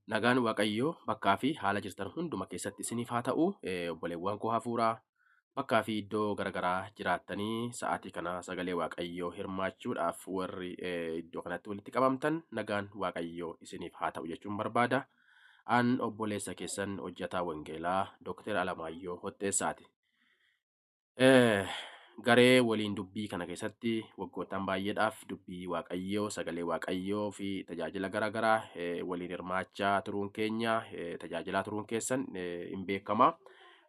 Nagaan Waaqayyoo bakkaa fi haala jirtan hunduma keessatti isiniif haa ta'u. Obboleewwan koo hafuuraa bakkaa fi iddoo garaagaraa jiraattanii sa'aatii kana sagalee Waaqayyoo hirmaachuudhaaf warri iddoo kanatti walitti qabamtan nagaan Waaqayyoo isiniif haa ta'u jechuun barbaada. An obboleessa keessan hojjetaa Wangeelaa Dookter Alamaayyoo Hotteessaati. Garee waliin dubbii kana keessatti waggoottan baay'eedhaaf dubbii Waaqayyoo, sagalee Waaqayyoo fi tajaajila garaa garaa waliin hirmaachaa turuun keenya, tajaajilaa turuun keessan hin beekama.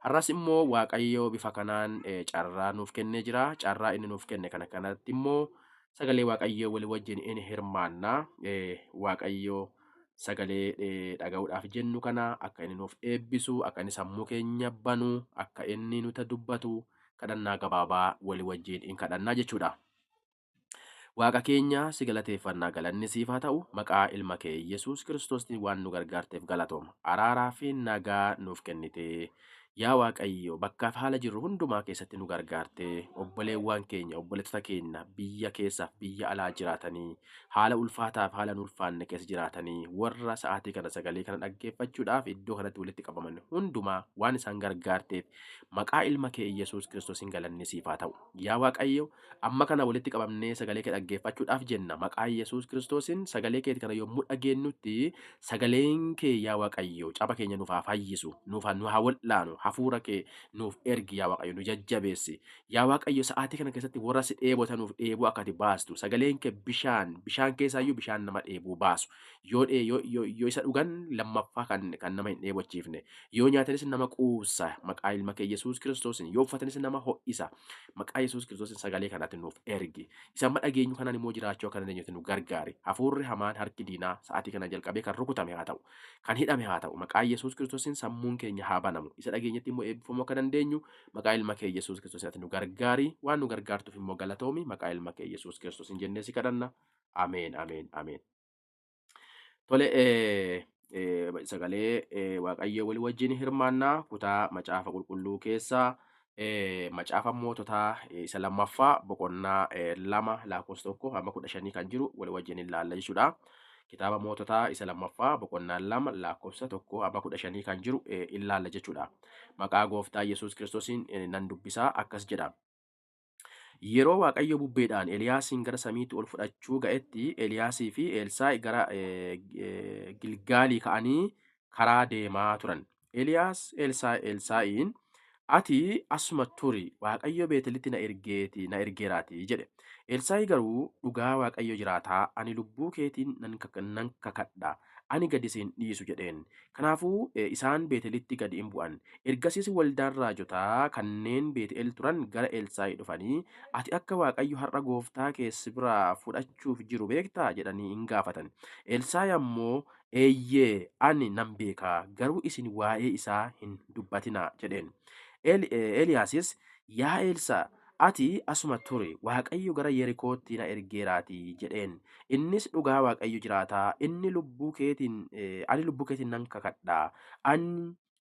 Har'as immoo Waaqayyoo bifa kanaan carraa nuuf kennee jira. Carraa inni nuuf kenne kana kanatti immoo sagalee Waaqayyoo walii wajjin in hirmaanna. Waaqayyoo sagalee dhaga'uudhaaf jennu kana akka inni nuuf eebbisu, akka inni sammuu keenya banu, akka inni nuta dubbatu kadhannaa gabaabaa walii wajjin in kadhannaa jechuudha. Waaqa keenya si galateeffannaa, galanni siif haa ta'u. Maqaa ilma kee Yesuus Kiristoostiin waan nu gargaarteef galatooma. Araaraa fi nagaa nuuf kennitee yaa Waaqayyo, bakkaaf haala jirru hundumaa keessatti nu gargaartee, obboleewwan keenya, obboleettota keenya biyya keessaaf biyya alaa jiraatanii, haala ulfaataaf haala hin ulfaanne keessa jiraatanii, warra sa'aatii kana sagalee kana dhaggeeffachuudhaaf iddoo kanatti walitti qabaman hundumaa waan isaan gargaarteef maqaa ilma kee Yesuus Kiristoosiin galanni siif haa ta'u. Yaa Waaqayyo, amma kana walitti qabamnee sagalee kee dhaggeeffachuudhaaf jenna. Maqaa Yesuus Kiristoosiin sagalee keeti kana yommuu dhageenyutti sagaleen kee yaa Waaqayyo caba keenya nuuf haa fayyisu, nuuf haa wal'aanu, hafuura kee nuuf ergi yaa Waaqayyo, nu jajjabeessi. Yaa Waaqayyo, sa'aatii kana keessatti warra si dheebotanuuf dheebuu akka ati baastu, sagaleen kee bishaan keessaayyuu bishaan nama dheebuu baasu. Yoo isa dhugan lammaffaa kan nama hin dheebochiifne, yoo nyaatanis nama quubsa maqaa ilma kee Yesuus Kiristoosiin, yoo uffatanis nama ho'isa maqaa Yesuus Kiristoosiin sagalee kanatti nuuf ergi. Isa amma dhageenyu kanaan immoo jiraachuu akka dandeenyutti nu gargaari. Hafuurri hamaan, harki diinaa sa'aatii kana jalqabee kan rukutame haa ta'u, kan hidhame haa ta'u. Maqaa Yesuus Kiristoosiin sammuun keenya haa banamu. Isa dhageenyetti immoo eebbifamuu akka dandeenyu maqaa ilma kee Yesuus Kiristoosiin ati nu gargaari. Waan nu gargaartuuf immoo galatoomi. Maqaa ilma kee Yesuus Kiristoosiin jennee si kadhanna. Ameen, ameen, ameen. Tole, sagalee Waaqayyoo walii wajjin hirmaannaa kutaa macaafa qulqulluu keessaa macaafa moototaa isa lammaffaa boqonnaa 2 lakkoofsa 1 hamma 15 kan jiru walii wajjin ilaalla jechuudha. Kitaaba moototaa isa lammaffaa boqonnaa 2 lakkoofsa 1 hamma 15 kan jiru ilaalla jechuudha. Maqaa gooftaa Yesuus Kiristoosiin nan dubbisaa, akkas jedha. Yeroo Waaqayyo bubbeedhaan Eliyaasiin gara samiitti ol fudhachuu ga'etti, Eliyaasii fi Elsaa'i gara Gilgaalii ka'anii karaa deemaa turan. Eliyaas Elsaa'iin, "Ati asuma turi, Waaqayyo Beetelitti na ergeeti na ergeeraatii," jedhe. Elsaa'i garuu, "Dhugaa Waaqayyo jiraataa, ani lubbuu keetiin nan kakadha, ani gadi si hin dhiisu," jedheen. Kanaafuu isaan Beetelitti gadi in bu'an. Ergasiis waldaan raajotaa kanneen Beetel turan gara Elsaa'i dhufanii, "Ati akka Waaqayyo har'a gooftaa kee si biraa fudhachuuf jiru beektaa?" jedhanii in gaafatan. Elsaa'i ammoo, "Eeyyee, ani nan beekaa, garuu isin waa'ee isaa hin dubbatinaa," jedheen. Eeliyaasis, "Yaa Eelsaa, ati asuma turi, Waaqayyo gara Yerikootti na ergeeraatii," jedheen. Innis, "Dhugaa Waaqayyo jiraataa, inni lubbuu keetiin ani lubbuu keetiin nan kakadha,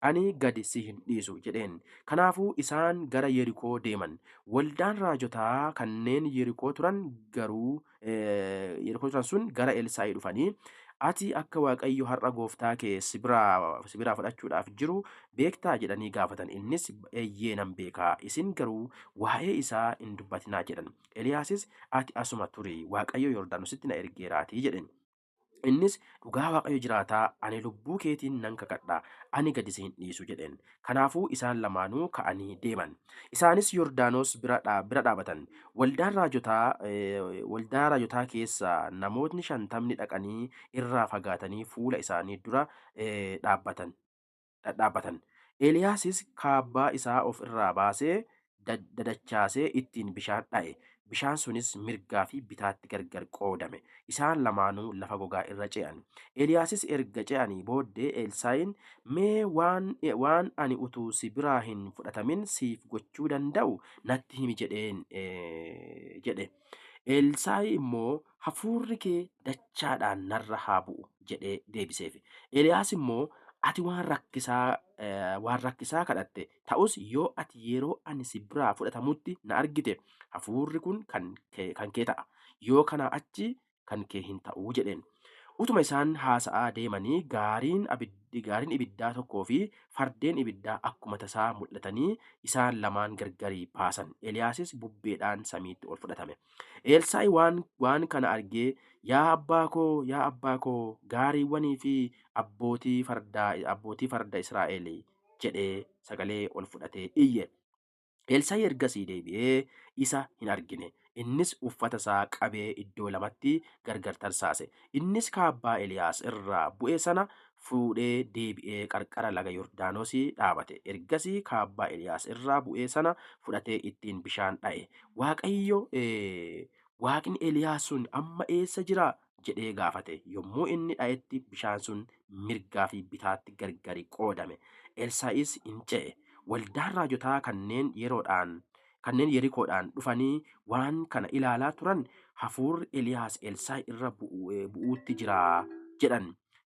ani gadi si hin dhiisu," jedheen. Kanaafuu isaan gara Yerikoo deeman. Waldaan raajotaa kanneen Yerikoo turan garuu Yerikoo turan sun gara Elsaa'i dhufanii, "Ati akka Waaqayyo har'a gooftaa kee si biraa fudhachuudhaaf jiru beektaa?" jedhanii gaafatan. Innis, "Eeyyee, nan beekaa, isin garuu waa'ee isaa hin dubbatinaa," jedhan. Eliyaasis, "Ati asuma turi, Waaqayyo Yordaanositti na ergeeraatii," jedheen. Innis, "Dhugaa Waaqayyo jiraataa, ani lubbuu keetiin nan kakadha, ani gadi si hin dhiisu," jedheen. Kanaafuu isaan lamaanuu ka'anii deeman. Isaanis Yordaanos bira dhaabatan. Waldaan raajotaa waldaa raajotaa keessaa namootni 50 dhaqanii irraa fagaatanii fuula isaanii dura dhaabbatan. Dhadhaabbatan. Eeliyaasis kaabbaa isaa of irraa baasee dadachaasee ittiin bishaan dha'e. Bishaan sunis mirgaa fi bitaatti gargar qoodame. Isaan lamaanuu lafa gogaa irra ce'an. Eeliyaasis erga ce'anii booddee Elsaa'iin, "Mee waan ani utuu si biraa hin fudhatamin siif gochuu danda'u natti himi," jedheen jedhe. Elsaa'i immoo, "Hafuurri kee dachaadhaan narra haa bu'u," jedhee deebiseef. Eeliyaas immoo, "Ati waan rakkisaa kadhatte. Ta'us yoo ati yeroo ani si biraa fudhatamutti na argite, hafuurri kun kan kee ta'a. Yoo kanaa achi kan kee hin ta'u," jedheen. Utuma isaan haasa'aa deemanii gaariin ibiddaa tokkoo fi fardeen ibiddaa akkuma tasaa mul'atanii isaan lamaan gargarii baasan. Eliyaasis bubbeedhaan samiitti ol fudhatame. Elsaa'i waan kana argee, "Yaa abbaa koo, yaa abbaa koo, gaariiwwanii fi abbootii farda Israa'el!" jedhee sagalee ol fudhatee iyye. Elsaa'i ergasii deebi'ee isa hin argine. Innis uffata isaa qabee iddoo lamatti gargar tarsaase. Innis kaabbaa Eliyaas irraa bu'e sana fuudhee deebi'ee qarqara laga Yordaanosii dhaabate. Ergasii kaabbaa Eliyaas irraa bu'e sana fudhatee ittiin bishaan dha'e. "Waaqayyo, Waaqni Eliyaas sun amma eessa jira?" jedhee gaafate. Yommuu inni dha'etti bishaan sun mirgaa fi bitaatti gargari qoodame. Elsaa'is hin ce'e. Waldaan raajotaa kanneen Yerikoodhaan dhufanii waan kana ilaalaa turan, "Hafuurri Eliyaas Elsaa'i irra bu'uutti jira," jedhan.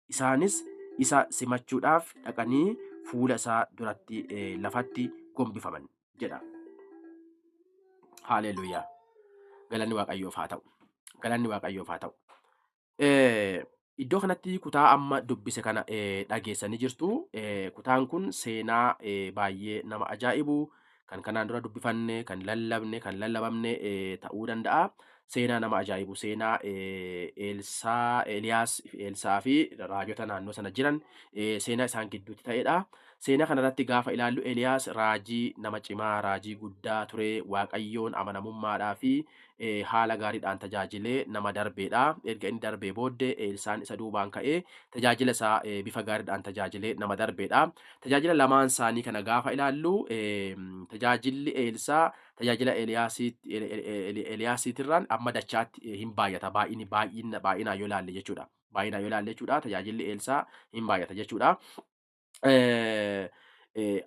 Isaanis isa simachuudhaaf dhaqanii fuula isaa duratti lafatti gombifaman jedha. Haaleluuyaa. Galanni Waaqayyoof haa ta'u. Galanni Waaqayyoof haa ta'u. Iddoo kanatti kutaa amma dubbise kana dhageessanii jirtu. Kutaan kun seenaa baay'ee nama ajaa'ibu, kan kanaan dura dubbifanne, kan lallabne, kan lallabamne ta'uu danda'a. Seenaa nama ajaa'ibu, seenaa Eelsaa, Eeliyaas, Eelsaa fi raajota naannoo sana jiran, seenaa isaan gidduutti ta'edha. Seenaa kanarratti gaafa ilaallu, Eeliyaas raajii nama cimaa, raajii guddaa ture, Waaqayyoon amanamummaadhaa fi haala gaariidhaan tajaajilee nama darbeedha. Erga inni darbee booddee Eelsaan isa duubaan ka'ee tajaajila isaa bifa gaariidhaan tajaajilee nama darbeedha. Tajaajila lamaan isaanii kana gaafa ilaallu, tajaajilli Eelsaa tajaajila Eeliyaasiitirraan amma dachaatti hin baay'ata, baay'inaan yoo ilaalle jechuudha. Baay'inaan yoo ilaalle jechuudha, tajaajilli Eelsaa hin baay'ata jechuudha.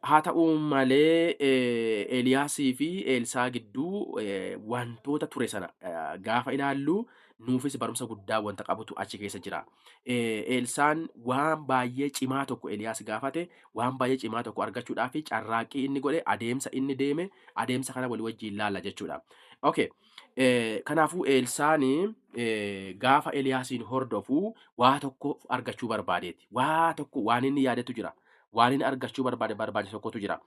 Haa ta'u malee, Eeliyaasii fi Eelsaa gidduu wantoota ture sana gaafa ilaallu, nuufis barumsa guddaa wanta qabutu achi keessa jira. Eelsaan waan baay'ee cimaa tokko Eeliyaas gaafate, waan baay'ee cimaa tokko argachuudhaaf carraaqqii inni godhe, adeemsa inni deeme, adeemsa kana walii wajjin ilaalla jechuudha. Okay. Kanaafuu Eelsaan gaafa Eeliyaasiin hordofu waa tokko argachuu barbaadeeti. Waa tokko waan inni yaadetu jira. Waan inni argachuu barbaade tokkotu jira.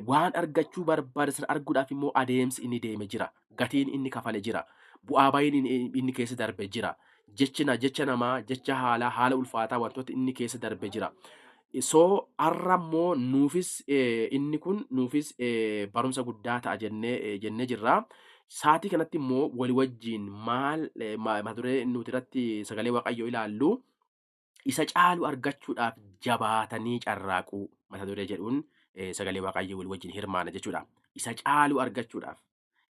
Waan argachuu barbaade sana arguudhaaf immoo adeemsi inni deeme jira. Gatiin inni kafale jira. Bu'aa bahiin inni keessa darbe jira. Jecha namaa, jecha haalaa, haala ulfaataa wantoota inni keessa darbe jira. So har'a immoo nuufis inni kun nuufis barumsa guddaa ta'a jennee jirra. Sa'aatii kanatti immoo walii wajjin maal mata duree nuti irratti sagalee Waaqayyoo ilaallu, "Isa caalu argachuudhaaf jabaatanii carraaquu" mata duree jedhuun sagalee Waaqayyoo walii wajjin hirmaana jechuudha. Isa caalu argachuudhaaf,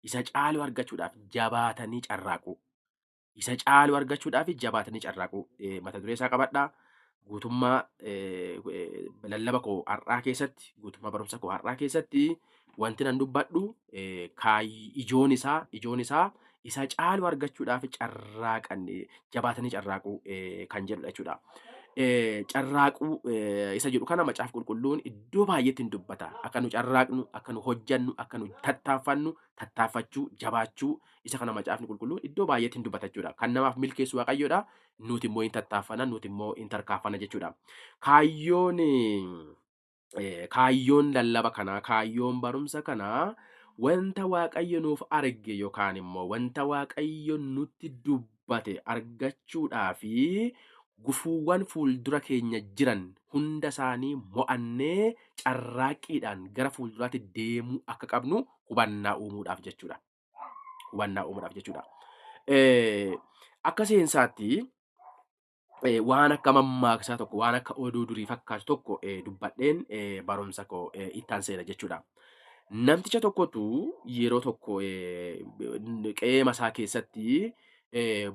isa caalu argachuudhaaf jabaatanii carraaquu. Isa caalu argachuudhaaf jabaatanii carraaquu mata duree isaa qabadhaa. Guutummaa lallaba koo har'aa keessatti, guutummaa barumsa koo har'aa keessatti wanti nan dubbadhu ijoon isaa isa caalu argachuudhaaf carraaqan, jabaatanii carraaquu kan jedhudha jechuudha. Carraaquu isa jedhu kana Macaafa Qulqulluun iddoo baay'eetti hin dubbata. Akka nu carraaqnu, akka nu hojjannu, akka nu tattaaffannu, tattaaffachuu, jabaachuu, isa kana Macaafni Qulqulluun iddoo baay'eetti hin dubbata jechuudha. Kan namaaf milkeessu Waaqayyoodha. Nuti immoo hin tattaaffanna, nuti immoo hin tarkaanfanna jechuudha. Kaayyoon lallaba kanaa, kaayyoon barumsa kanaa, wanta Waaqayyo nuuf arge yookaan immoo wanta Waaqayyo nutti dubbate argachuudhaa fi gufuuwwan fuuldura keenya jiran hunda isaanii mo'annee carraaqqiidhaan gara fuulduraatti deemuu akka qabnu hubannaa uumuudhaaf jechuudha. Hubannaa uumuudhaaf jechuudha. Akka seensaatti waan akka mammaaksaa tokko, waan akka oduu durii fakkaatu tokko dubbadheen barumsa koo ittaan seena jechuudha. Namticha tokkotu yeroo tokko qe'ee isaa keessatti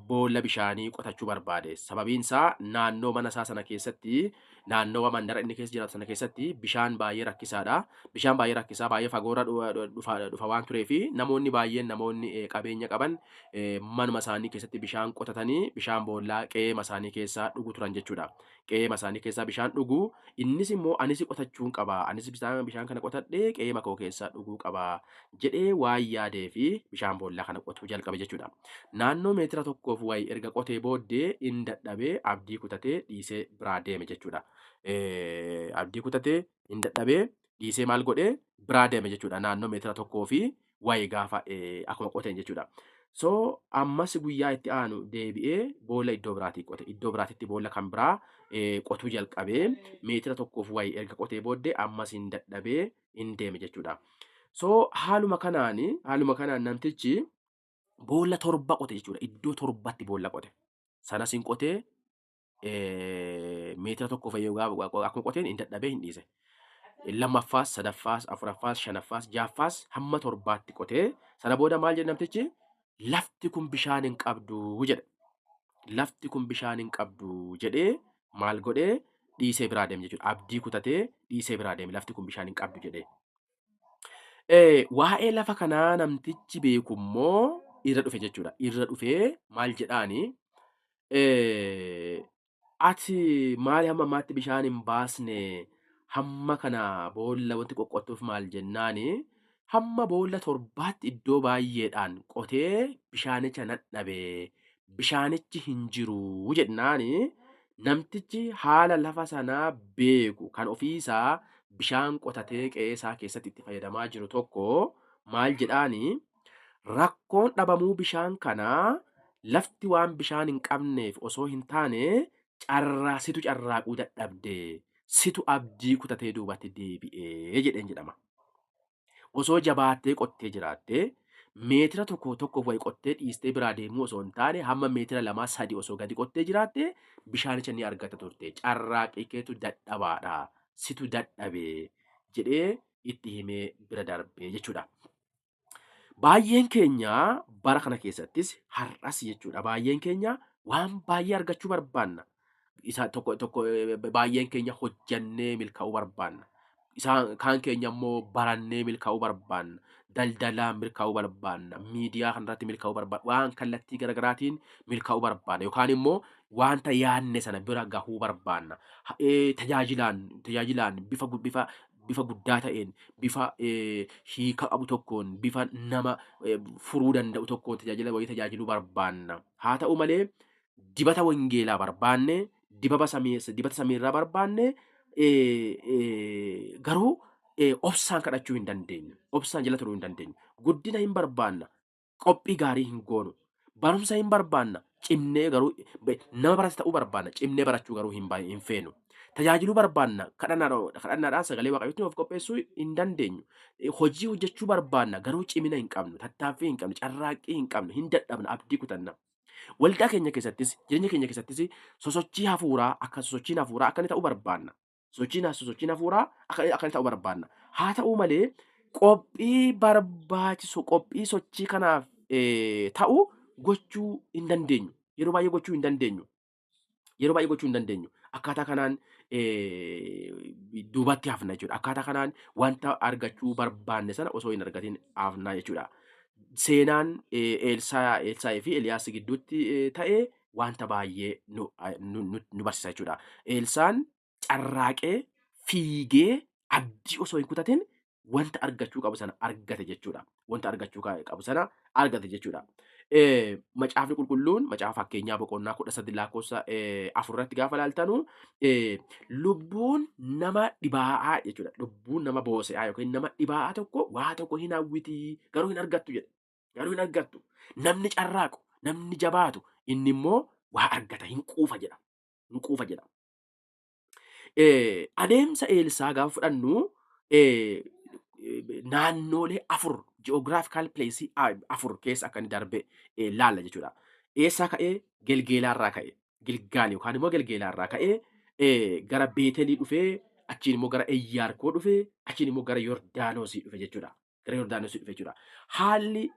boolla bishaanii qotachuu barbaade. Sababiin isaa naannoo mana isaa sana keessatti, naannoo mandara inni keessa jiraatu sana keessatti bishaan baay'ee rakkisaadha. Bishaan baay'ee rakkisaa, baay'ee fagoorra dhufa waan tureefi namoonni baay'een, namoonni qabeenya qaban manuma isaanii keessatti bishaan qotatanii bishaan boollaa qe'ee isaanii keessaa dhugu turan jechuudha. Qe'ee isaanii keessaa bishaan dhugu. Innis immoo, "Anis qotachuun qaba, anis bishaan kana qotadhee qe'ee koo keessaa dhuguu qaba," jedhee waan yaadee fi bishaan boollaa kana qotuu jalqabe jechuudha. Naannoo meetirii meetira tokkoof wayii erga qotee booddee in dadhabee abdii kutatee dhiisee biraa deeme jechuudha. Abdii kutatee in dadhabee dhiisee maal godhee biraa deeme jechuudha. Naannoo meetira tokkoo fi wayii gaafa akkuma qoteen jechuudha. So ammas guyyaa itti aanu deebi'ee boolla iddoo biraatii qote. Iddoo biraatitti boolla kan biraa qotuu jalqabee meetira tokkoof wayii erga qotee booddee ammas hin dadhabee hin deeme jechuudha. So haaluma kanaan namtichi boolla torba qote jechuudha. Iddoo torbatti boolla qote. Sanas hin qotee, meetira tokkoof wayii akkuma qoteen hin dadhabee hin dhiise. Lammaffaas, sadaffaas, afuraffaas, shanaffaas, ja'affaas hamma torbaatti qotee sana booda maal jedhe namtichi? "Lafti kun bishaan hin qabdu" jedhe. "Lafti kun bishaan hin qabdu" jedhee maal godhee dhiisee biraa deeme jechuudha. Abdii kutatee dhiisee biraa deeme, "Lafti kun bishaan hin qabdu" jedhee. Waa'ee lafa kanaa namtichi beeku immoo irra dhufe jechuudha. Irra dhufee maal jedhaani? "Ati maali hamma ammaatti bishaan hin baasne? Hamma kana boolla wanti qoqqottuuf maal?" jennaani, "Hamma boolla torbaatti iddoo baay'eedhaan qotee bishaanicha nan dhabe, bishaanichi hin jiru" jennaani, namtichi haala lafa sanaa beeku kan ofiisaa bishaan qotatee qe'ee isaa keessatti itti fayyadamaa jiru tokko maal jedhaani? "Rakkoon dhabamuu bishaan kanaa lafti waan bishaan hin qabneef osoo hin taane, carraa situ carraaquu dadhabde, situ abdii kutatee duubatti deebi'ee" jedheen jedhama. Osoo jabaattee qottee jiraattee, meetira tokko tokko wayi qottee dhiistee biraa deemuu osoo hin taane, hamma meetira lamaa sadi osoo gadi qottee jiraatte, bishaanicha ni argata turte. Carraaqii keetu dadhabaadha. Situ dadhabee jedhee itti himee bira darbee jechuudha. Baay'een keenya bara kana keessattis, har'as jechuudha, baay'een keenya waan baay'ee argachuu barbaanna. Isa tokko tokko baay'een keenya hojjannee milkaa'uu barbaanna. Isaan kaan keenya immoo barannee milkaa'uu barbaanna. Daldalaan milkaa'uu barbaanna. Miidiyaa kanarratti milkaa'uu barbaanna. Waan kallattii garaagaraatiin milkaa'uu barbaanna. Yookaan immoo wanta yaadne sana bira gahuu barbaanna. Tajaajilaan bifa guddaa ta'een, bifa hiika qabu tokkoon, bifa nama furuu danda'u tokkoon tajaajila wayii tajaajiluu barbaanna. Haa ta'u malee, dibata wangeelaa barbaanne, dibata samiirraa barbaanne, garuu obsaan kadhachuu hin dandeenyu. Obsaan jala turuu hin dandeenyu. Guddina hin barbaanna. Qophii gaarii hin goonu. Barumsa hin barbaanna. Cimnee garuu nama barate ta'uu barbaanna. Cimnee barachuu garuu hin feenu. Tajaajiluu barbaanna. Kadhannaadhaan sagalee Waaqayyootiin of qopheessuu hin dandeenyu. Hojii hojjechuu barbaanna. Garuu cimina hin qabnu. Tattaaffii hin qabnu. Carraaqqii hin qabnu. Hin dadhabna. Abdii kutanna. Waldaa keenya keessattis, jireenya keenya keessattis sosochii hafuuraa akka sosochiin hafuuraa akka inni ta'uu barbaanna. Sosochiin hafuuraa akka inni ta'uu barbaanna. Haa ta'u malee, qophii barbaachisu, qophii sochii kanaaf ta'u gochuu hin dandeenyu. Yeroo baay'ee gochuu hin dandeenyu. Yeroo baay'ee gochuu hin dandeenyu. Akkaataa kanaan duubatti hafna jechuudha. Akkaataa kanaan wanta argachuu barbaanne sana osoo hin argatin hafna jechuudha. Seenaan Eelsaa'ii fi Eliyaas gidduutti ta'e wanta baay'ee nu barsiisa jechuudha. Eelsaan carraaqee, fiigee, abdii osoo hin kutatin wanta argachuu qabu sana argate jechuudha. Wanta argachuu qabu sana argate jechuudha. Macaafni Qulqulluun Macaafa Fakkeenyaa boqonnaa 13 lakkoofsa 4 irratti gaafa ilaaltanu, lubbuun nama dhibaa'aa jechuudha. Lubbuun nama boose'aa yookiin nama dhibaa'aa tokko waa tokko hin hawwitii, garuu hin argattu jedha. Garuu hin argattu. Namni carraaqu, namni jabaatu inni immoo waa argata, hin quufa jedha. Hin quufa jedha. Adeemsa Eelsaa gaafa fudhannu, naannoolee afur, geographical place afur keessa akka inni darbe laalla jechuudha. Eessaa ka'ee? Gelgeelaarraa ka'e. Gilgaal yookaan immoo Gelgeelaarraa ka'ee gara Beetelii dhufee, achiin immoo gara Iyyaarkoo dhufee, achiin immoo gara Yordaanosii dhufe jechuudha. Gara Yordaanosii dhufe jechuudha. Haalli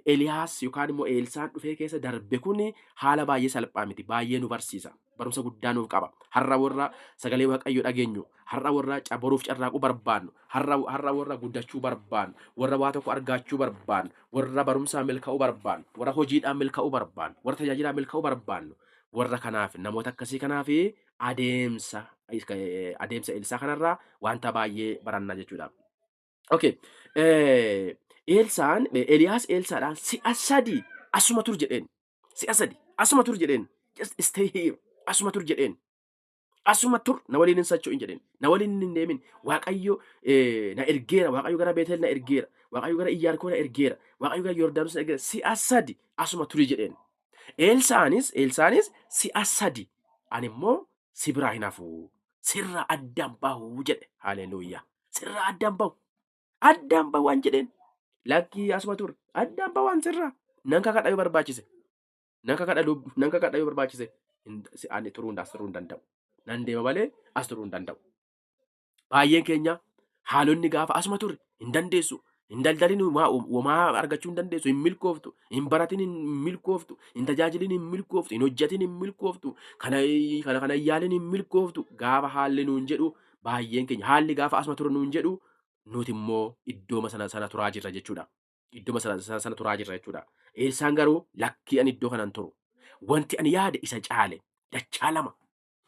Eliyaas yookaan immoo Eelsaan dhufee keessa darbe kun haala baay'ee salphaa miti. Baay'ee nu barsiisa. Barumsa guddaa nuuf qaba. Har'a warra sagalee Waaqayyoo dhageenyu, har'a warra boruuf carraaquu barbaannu, har'a warra guddachuu barbaannu, warra waa tokko argachuu barbaannu, warra barumsaan milkaa'uu barbaannu, warra hojiidhaan milkaa'uu barbaannu, warra tajaajilaan milkaa'uu barbaannu, warra kanaaf, namoota akkasii kanaaf adeemsa Eelsaa kanarraa wanta baay'ee barannaa jechuudha. Okay. Eelsaan, Eliyaas Eelsaadhaan si'a sadi "Asuma tur" jedheen. Si'a sadi asuma tur jedheen. Just stay here. Asuma tur jedheen. Asuma tur, na waliin hin socho'in jedheen. Na waliin hin deemin. Waaqayyo na ergeera. Waaqayyo gara Beetel na ergeera. Waaqayyo gara Iyyaarikoo na ergeera. Waaqayyo gara Yordaanos na ergeera. Si'a sadi asuma turi jedheen. Eelsaanis si'a sadi ani immoo si biraa hin hafu. Sirraa addaan bahu jedhe. Haleluuyaa. Sirraa addaan bahu. Addaan bahu waan jedheen. Lakkii, asuma tur. Addaan bahu waan sirraa. Nan kakadha yoo barbaachise. Nan kakadha, nan kakadha yoo barbaachise. Ani turuu as turuu hin danda'u. Nan deema malee as turuu hin danda'u. Baay'een keenya haalonni gaafa asuma turre hin dandeessu. Hin daldalin, homaa argachuu hin dandeessu. Hin milkooftu. Hin baratin, hin milkooftu. Hin tajaajilin, hin milkooftu. Hin hojjetin, hin milkooftu. Kana kana kana yaalin, hin milkooftu. Gaafa haalli nuun jedhu, baay'een keenya haalli gaafa asuma ture nuun jedhu, nuti immoo iddooma sana sana turaa jirra jechuudha. Iddooma sana sana sana turaa jirra jechuudha. Eelsaan garuu lakkii, ani iddoo kanan turu. Wanti ani yaade isa caale dachaa lama.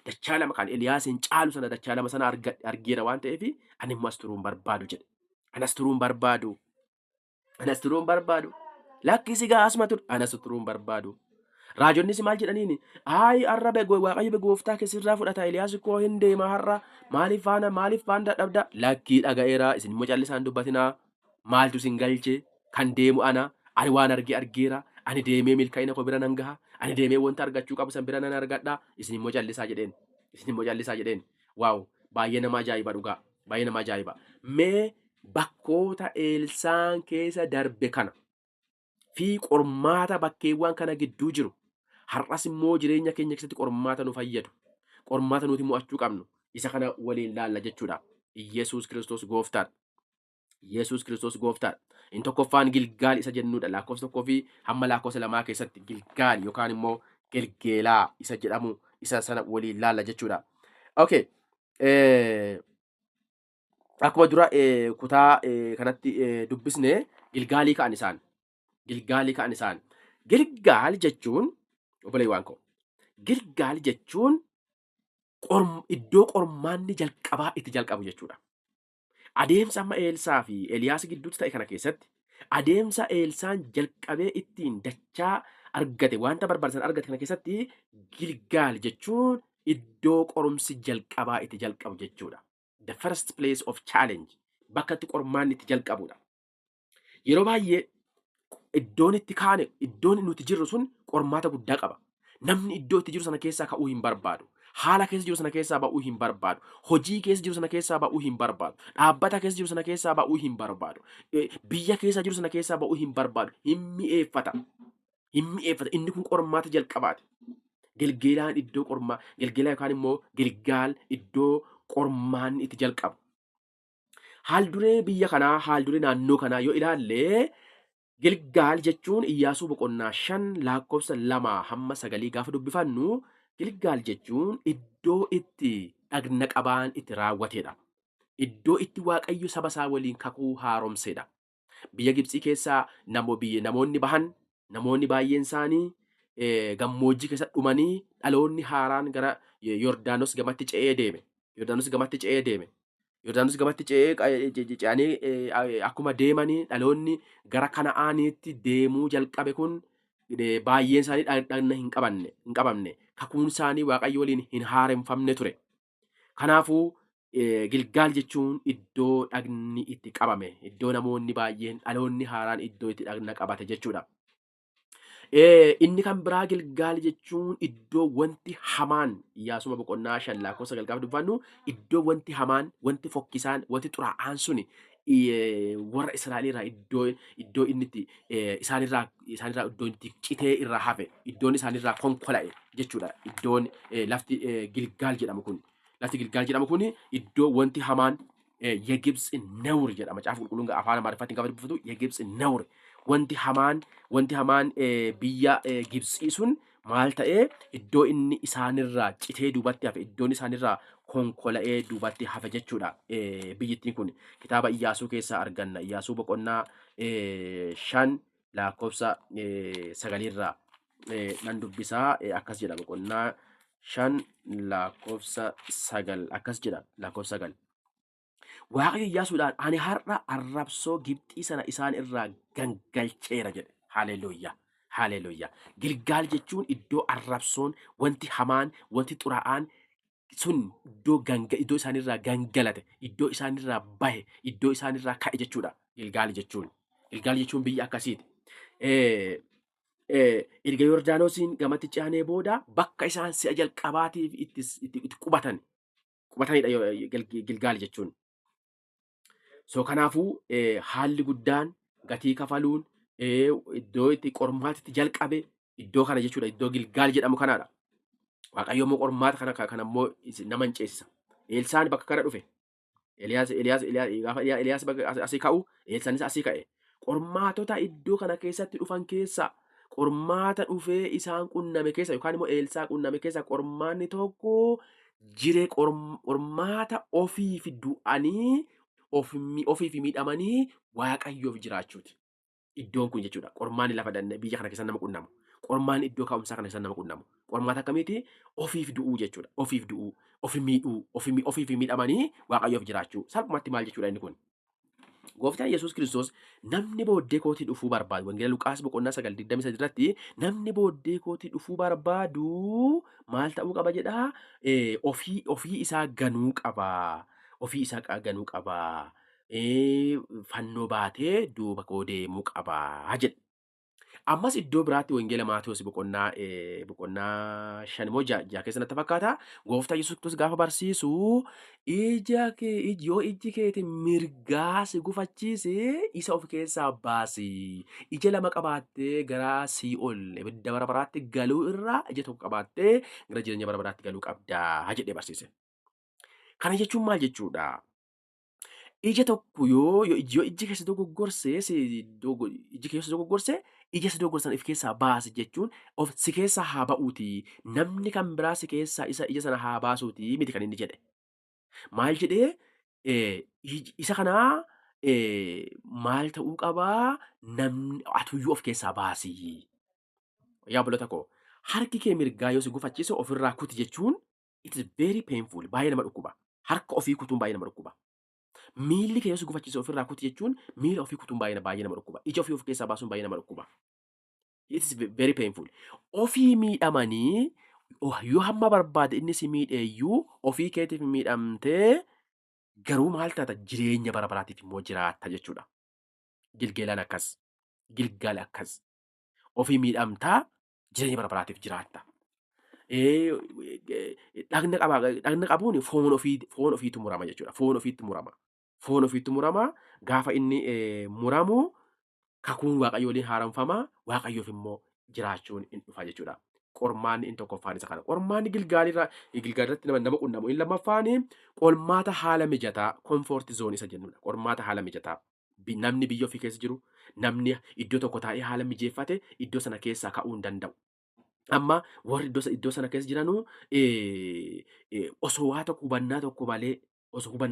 Dachaa lama kan Eliyaasiin caalu sana dachaa lama sana argeera waan ta'eef ani immoo as turuu hin barbaadu jedhe. Ani as turuu hin barbaadu. Ani as turuu hin barbaadu. Lakkii, si gaa asuma ture. Ani as turuu hin barbaadu. Raajonnis maal jedhaniini? Ayi, har'a Waaqayyo gooftaa kee sirraa fudhata. Eliyaas koo hin deema har'a. Maaliif faana, maaliif faana dadhabda? Lakkii, dhaga'eera. Isin immoo callisaan dubbatinaa. Maaltu isin galche? Kan deemu ana. Ani waan arge argeera. Ani deemee milkaa'ina koo bira nan gaha. Ani deemee wanta argachuu qabu san bira nan argadha. Isin immoo callisaa jedheen. Isin immoo callisaa jedheen. Wow, baay'ee nama ajaa'iba dhugaa. Baay'ee nama ajaa'iba. Mee bakkoota Eelsaan keessa darbe kana fi qormaata bakkeewwan kana gidduu jiru, har'as immoo jireenya keenya keessatti qormaata nu fayyadu, qormaata nuti mo'achuu qabnu, isa kana waliin laalla jechuudha. Yesuus Kiristoos gooftaadha. Yesuus Kiristoos gooftaadha. Inni tokkoffaan Gilgaal isa jennudha. Lakkoofsa 1 fi hamma lakkoofsa 2 keessatti Gilgaal yookaan immoo Gelgeelaa isa jedhamu isa sana waliin laalla jechuudha. Okay. Akkuma dura kutaa kanatti dubbisne, Gilgaalii ka'an isaan. Gilgaalii ka'an isaan. Gilgaal jechuun, obboleewwan koo, Gilgaal jechuun iddoo qormaanni jalqabaa itti jalqabu jechuudha. Adeemsa amma Eelsaa fi Eliyaas gidduutti ta'e kana keessatti, adeemsa Eelsaan jalqabee ittiin dachaa argate, wanta barbaachisan argate kana keessatti, Gilgaal jechuun iddoo qorumsi jalqabaa itti jalqabu jechuudha. The first place of challenge, bakka itti qormaanni itti jalqabudha. Yeroo baay'ee iddoon itti kaane, iddoon nuti jirru sun qormaata guddaa qaba. Namni iddoo itti jiru sana keessaa ka'uu hin barbaadu. Haala keessa jiru sana keessaa ba'uu hin barbaadu. Hojii keessa jiru sana keessaa ba'uu hin barbaadu. Dhaabbata keessa jiru sana keessaa ba'uu hin barbaadu. Biyya keessa jiru sana keessaa ba'uu hin barbaadu. Hin mi'eeffata. Hin mi'eeffata. Inni kun qormaata jalqabaati. Gelgeelaan iddoo qormaa, Gelgeelaa yookaan immoo Gilgaal iddoo qormaanni itti jalqabu. Haal duree biyya kanaa, haal duree naannoo kanaa yoo ilaalle, Gilgaal jechuun Iyyaasuu boqonnaa 5 lakkoofsa 2 hamma 9 gaafa dubbifannu, Gilgaal jechuun iddoo itti dhagna qabaan itti raawwatedha. Iddoo itti Waaqayyo saba isaa waliin kakuu haaromsedha. Biyya Gibxii keessaa namoonni bahan, namoonni baay'een isaanii gammoojjii keessa dhumanii, dhaloonni haaraan gara Yordaanos gamatti ce'ee deeme. Yordaanos gamatti ce'ee deeme. Yordaanos gamatti ce'anii akkuma deemanii, dhaloonni gara Kana'aaniitti deemuu jalqabe kun baay'een isaanii dhagna hin qabanne, hin qabamne. Kakuun isaanii Waaqayyo waliin hin haaromfamne ture. Kanaafuu Gilgaal jechuun iddoo dhagni itti qabame, iddoo namoonni baay'een, dhaloonni haaraan iddoo itti dhagna qabate jechuudha. Inni kan biraa, Gilgaal jechuun iddoo wanti hamaan, Iyyaasuma boqonnaa 5 lakkoofsa 9 gaafa dubbannu, iddoo wanti hamaan, wanti fokkisaan, wanti xuraa'aan suni warra Israa'el irraa iddoo inni itti isaanirraa iddoo itti citee irraa hafe, iddoon isaanirraa konkola'e jechuudha. Iddoon lafti Gilgaal jedhamu kun. Lafti Gilgaal jedhamu kun iddoo wanti hamaan, የግብፅ ነውር jedha Macaafa Qulqulluun afaan Amaariffaatiin gaafa dubbifatu, የግብፅ ነውር, wanti hamaan biyya Gibxii sun maal ta'ee, iddoo inni isaanirraa citee duubatti hafe, iddoon isaanirraa konkola'ee duubatti hafe jechuudha. Biyyittiin kun kitaaba Iyyaasuu keessaa arganna. Iyyaasuu boqonnaa 5 lakkoofsa 9rraa nan dubbisaa. Akkas jedha, boqonnaa 5 lakkoofsa 9, akkas jedha, lakkoofsa 9. Waaqayyo Iyyaasuudhaan, "Ani har'a arrabsoo Gibxii sana isaan irraa gangalcheera" jedhe. Haleluuyaa. Haleluuyaa. Gilgaal jechuun iddoo arrabsoon, wanti hamaan, wanti xuraa'aan sun iddoo ganga iddoo isaanirraa gangalate, iddoo isaanirraa bahe, iddoo isaanirraa ka'e jechuudha. Gilgaal jechuun. Gilgaal jechuun biyya akkasiiti. Erga Yordaanosiin gamatti ce'anii booda bakka isaan si'a jalqabaatiif itti qubatanidha Gilgaal jechuun. So kanaafuu haalli guddaan gatii kafaluun iddoo itti qormaatitti jalqabe iddoo kana jechuudha. Iddoo Gilgaal jedhamu kanaadha. Waaqayyo immoo qormaata kana immoo nama hin ceesisa. Eelsaan bakka kana dhufe. Eliyaas Eliyaas Eliyaas gaafa Eliyaas bakka asii ka'u, Eelsaanis asii ka'e. Qormaatota iddoo kana keessatti dhufan keessa, qormaata dhufee isaan qunname keessa yookaan immoo Eelsaa qunname keessa, qormaanni tokko jiree qormaata ofiif du'anii, ofiif miidhamanii Waaqayyoof jiraachuuti. Iddoon kun jechuudha. Qormaanni lafa biyya kana keessa nama qunnamu. Qormaanni iddoo ka'umsaa kana keessa nama qunnamu. Qormaata akkamiiti? Ofiif du'uu jechuudha. Ofiif du'uu, ofi miidhuu, ofiif miidhamanii Waaqayyoof jiraachuu. Salphumatti maal jechuudha inni kun? Gooftaan Yesuus Kiristoos, "Namni booddee kootii dhufuu barbaadu," Wangeela Luqaas boqonnaa 9:23 irratti, "Namni booddee kootii dhufuu barbaadu maal ta'uu qaba?" jedhaa. Ofii isaa ganuu qaba. Ofii isaa ganuu qaba. Fannoo baatee duuba koo deemuu qaba jedhe. Ammas iddoo biraatti Wangeela Maatiyuus boqonnaa 5 moo 6 keessa natti fakkaata. Gooftaa Yesuus Kiristoos gaafa barsiisu, ija kee yoo ijji keeti mirgaa si gufachiise, isa of keessaa baasi. Ija lama qabaattee gara sii'ol ibidda bara baraatti galuu irraa ija tokko qabaattee gara jireenya bara baraatti galuu qabdaa jedhee barsiise. Kana jechuun maal jechuudha? Ija tokko yoo ijji keessa dogoggorse ijji keessa dogoggorse, ija si dogoggorsan of keessaa baasi jechuun of si keessaa haa ba'uuti, namni kan biraa si keessaa isa ija sana haa baasuuti miti kan inni jedhe. Maal jedhee? Isa kanaa maal ta'uu qabaa? Namni atuyyuu of keessaa baasi. Yaa obboloota koo, harki kee mirgaa yoo si gufachiise ofirraa kuti jechuun it is very painful, baay'ee nama dhukkuba. Harka ofii kutuun baay'ee nama dhukkuba. Miilli kee yoo si gufachiise ofirraa kuti jechuun miila ofii kutuun baay'ee baay'ee nama dhukkuba. Ija ofii of keessaa baasuun baay'ee nama dhukkuba. It is very painful. Ofii miidhamanii, yoo hamma barbaade inni si miidheeyyuu, ofii keetiif miidhamtee garuu maal taata? Jireenya bara baraatiif immoo jiraatta jechuudha. Gilgeelaan akkas. Gilgaal akkas. Ofii miidhamtaa, jireenya bara baraatiif jiraatta. Dhagna qabuun foon ofiitu murama jechuudha. Foon ofiitti murama. Foon ofiitti murama. Gaafa inni muramu kakuun Waaqayyo waliin haaromfama. Waaqayyoof immoo jiraachuun in dhufa jechuudha. Qormaanni inni tokkoffaan isa kana. Qormaanni Gilgaalirratti nama qunnamu inni lammaffaan qormaata haala mijataa, comfort zone isa jennudha. Qormaata haala mijataa. Namni biyya ofii keessa jiru, namni iddoo tokko taa'ee haala mijeeffate iddoo sana keessaa ka'uu hin danda'u. Amma warri iddoo sana keessa jiranuu osoo hubannaa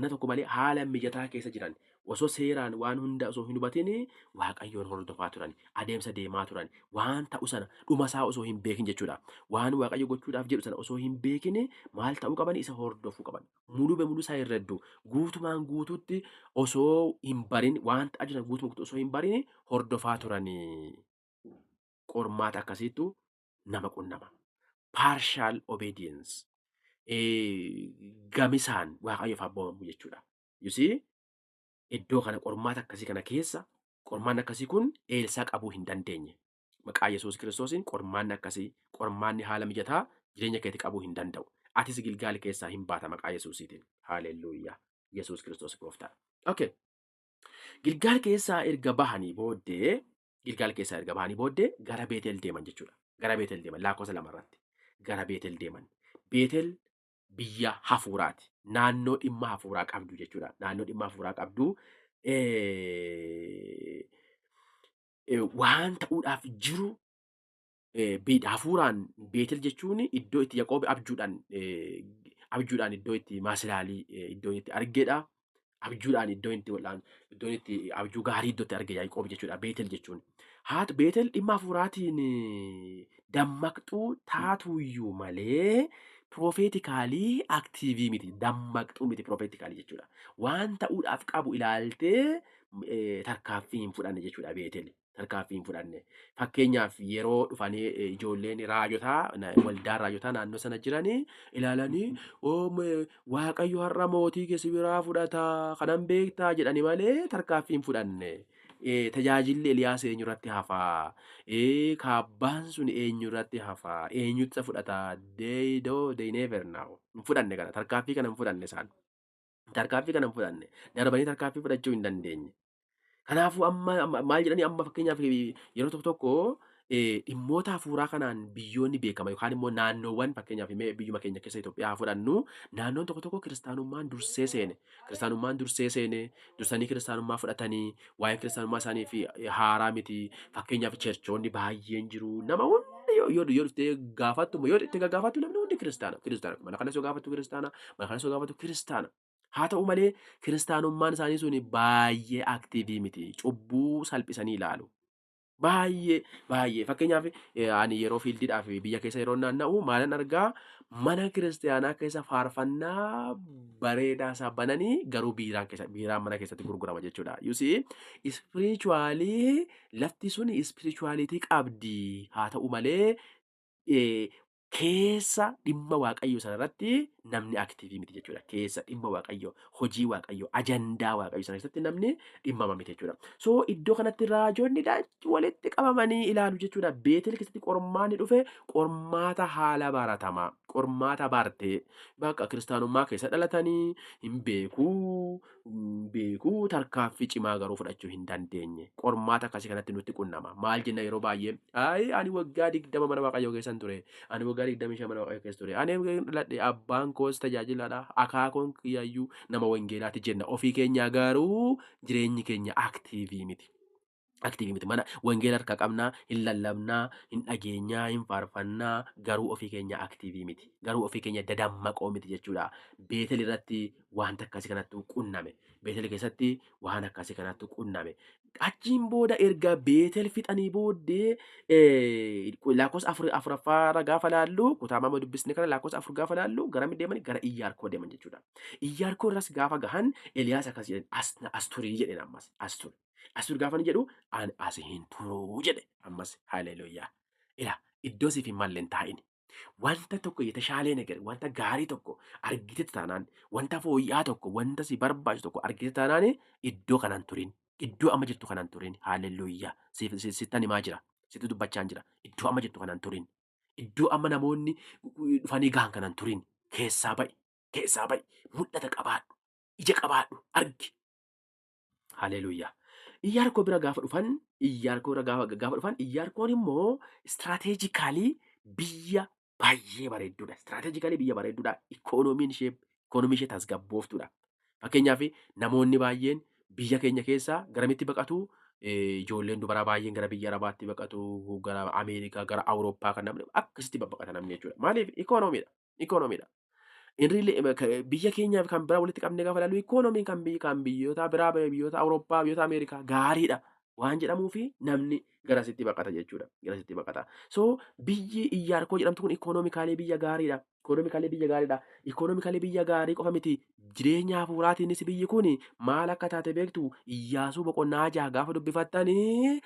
tokko malee haala mijataa keessa jiran, osoo seeraan waan hunda osoo hin hubatin Waaqayyoon hordofaa turan, adeemsa deemaa turan, waan ta'u sana dhuma isaa osoo hin beekin jechuudha. Waan Waaqayyo gochuudhaaf jedhu sana osoo hin beekin maal ta'uu qaban? Isa hordofuu qaban. Muluu be muluu isaa hin reddu guutumaan guututti osoo hin barin, waan ta'aa jiran guutumaan guutuu osoo hin barin hordofaa turanii. Qormaata akkasiitu nama qunnama. Partial obedience. Gamisaan Waaqayyoof abboomamu jechuudha. You see? Iddoo kana qormaata akkasii kana keessa, qormaanni akkasii kun Eelsaa qabuu hin dandeenye. Maqaa Yesuus Kiristoosiin qormaanni akkasii, qormaanni haala mijataa jireenya keetti qabuu hin danda'u. Atis Gilgaal keessaa hin baata maqaa Yesuusiitiin. Haalelluuyaa. Yesuus Kiristoos gooftaa. Okay. Gilgaal keessaa erga bahanii booddee gara Beetel deeman jechuudha. Gara Beetel deeman lakkoofsa 2 irratti. Gara Beetel deeman. Beetel biyya hafuuraati. Naannoo dhimma hafuuraa qabdu jechuudha. Naannoo dhimma hafuuraa qabdu, waan ta'uudhaaf jiru hafuuraan. Beetel jechuun iddoo itti Yaqoob abjuudhaan iddoo itti maasilaalii iddoo itti argedha. Abjuudhaan iddoo itti wal'aan iddoo itti abjuu gaarii iddoo itti arge Yaaqoob jechuudha Beetel jechuun. Haatu Beetel dhimma hafuuraatiin dammaqxuu taatuyyuu malee prophetically active miti, dammaqxuu miti prophetically jechuudha. Waan ta'uudhaaf qabu ilaaltee tarkaanfii hin fudhanne jechuudha Beetel. Tarkaaffii hin fudhanne. Fakkeenyaaf yeroo dhufanii ijoolleen raajotaa, waldaan raajotaa naannoo sana jiranii ilaalanii, "Waaqayyo har'a mootii kee si biraa fudhata, kanan beektaa?" jedhani malee tarkaaffii hin fudhanne. Tajaajilli Eliyaas eenyurratti hafaa? Kaabbaan sun eenyurratti hafaa? Eenyutti isa fudhataa? They do, they never know. Hin fudhanne kana, tarkaaffii kana hin fudhanne isaan. Tarkaaffii kana hin fudhanne. Darbanii tarkaaffii fudhachuu hin dandeenye. Kanaafuu amma maal jedhanii, amma fakkeenyaaf yeroo tokko tokko dhimmoota hafuuraa kanaan biyyoonni beekama yookaan immoo naannoowwan, fakkeenyaaf mee biyyuma keenya keessa Itoophiyaa haa fudhannu, naannoon tokko tokko kiristaanummaan dursee seene, kiristaanummaan dursee seene, dursanii kiristaanummaa fudhatanii, waa'een kiristaanummaa isaanii fi haaraa miti. Fakkeenyaaf churchoonni baay'een jiru. Nama hundi yoo dhuftee gaafattu, yoo itti gaafattu, namni hundi kiristaana, kiristaana. Mana kanas yoo gaafattu kiristaana, mana kanas yoo gaafattu kiristaana. Haa ta'u malee kiristaanummaan isaanii sun baay'ee active miti. Cubbuu salphisanii ilaalu. Baay'ee baay'ee. Fakkeenyaaf ani yeroo fieldiidhaaf biyya keessa yeroo naanna'u maalan argaa? Mana kiristaanaa keessa faarfannaa bareedaa isaa bananii, garuu biiraan keessa, biiraan mana keessatti gurgurama jechuudha. You see, spiritually lafti sun spirituality qabdi. Haa ta'u malee keessa dhimma Waaqayyoo sanarratti namni active miti jechuudha. Keessa dhimma Waaqayyoo, hojii Waaqayyoo, ajandaa Waaqayyoo sana keessatti namni dhimmama miti jechuudha. So iddoo kanatti raajonni walitti qabamanii ilaalu jechuudha. Beetel keessatti qormaanni dhufe qormaata haala baratamaa, qormaata bartee, bakka kiristaanummaa keessa dhalatanii hin beekuu, hin beekuu, tarkaaffii cimaa garuu fudhachuu hin dandeenye. Qormaata akkasii kanatti nutti qunnama. Maal jenna yeroo baay'ee? "Ayi, ani waggaa 20 mana Waaqayyoo keessan ture. Ani waggaa 25 mana Waaqayyoo keessa ture. Ani dhaladhe, abbaan koos tajaajilaadha. Akaakoon kiyyayyuu nama wangeelaati" jenna. Ofii keenya garuu jireenyi keenya active miti. Active miti. Mana wangeela harkaa qabnaa, hin lallabnaa, hin dhageenyaa, hin faarfannaa, garuu ofii keenya active miti. Garuu ofii keenya dadammaqoo miti jechuudha. Beetel irratti wanta akkasii kanatti qunname. Beetel keessatti waan akkasii kanatti qunname. Achiin booda erga Beetel fixanii booddee lakkoofsa afuraffaarra gaafa laallu, kutaa maama dubbisne kana lakkoofsa 4 gaafa laallu, gara deemani? Gara Iyyaarkoo deeman jechuudha. Iyyaarkoo irras gaafa gahan Eliyaas akkas jedhan, "As turii" jedheen ammas, "As turi. As turi" gaafa inni jedhu, "Ani as hin turuu" jedhe ammas. Haleluuyaa. Ila, iddoo siif hin malle hin taa'in. Wanta tokko የተሻለ ነገር, wanta gaarii tokko argite taanaan, wanta fooyya'aa tokko, wanta si barbaachisu tokko argite taanaan, iddoo kanaan turin. Iddoo amma jirtu kanaan turin. Haleluuyaa. Sittan himaa jira. Sitti dubbachaa jira. Iddoo amma jirtu kanaan turin. Iddoo amma namoonni dhufanii gahan kanaan turin. Keessaa ba'i. Keessaa ba'i. Mul'ata qabaadhu. Ija qabaadhu. Argi. Haleluuyaa. Iyyaarkoo bira gaafa dhufan, Iyyaarkoo bira gaafa dhufan, Iyyaarkoon immoo strategically biyya baay'ee bareedduudha. Strategically biyya bareedduudha. Ikoonomiin ishee tasgabbooftuudha. Fakkeenyaaf namoonni baay'een biyya keenya keessaa garamitti baqatu? Ijoolleen dubaraa baay'een gara biyya Arabaatti baqatu, gara Ameerikaa, gara Awurooppaa kan namni akkasitti babbaqata namni jechuudha. Maaliif? Ikoonomiidha. Ikoonomiidha. Inrillee biyya keenyaaf kan biraa walitti qabnee gaafa ilaallu, ikoonomiin kan biyyoota biraa, biyyoota Awurooppaa, biyyoota Ameerikaa gaariidha waan jedhamuufi namni garasitti baqata jechuudha. Garasitti baqata. So biyyi Iyyaarkoo jedhamtu kun economically biyya gaariidha. Economically biyya gaariidha. Economically biyya gaarii qofa miti. Jireenya hafuuraatiinis biyyi kun maal akka taate beektu? Iyyaasuu boqonnaa 6 gaafa dubbifattanii,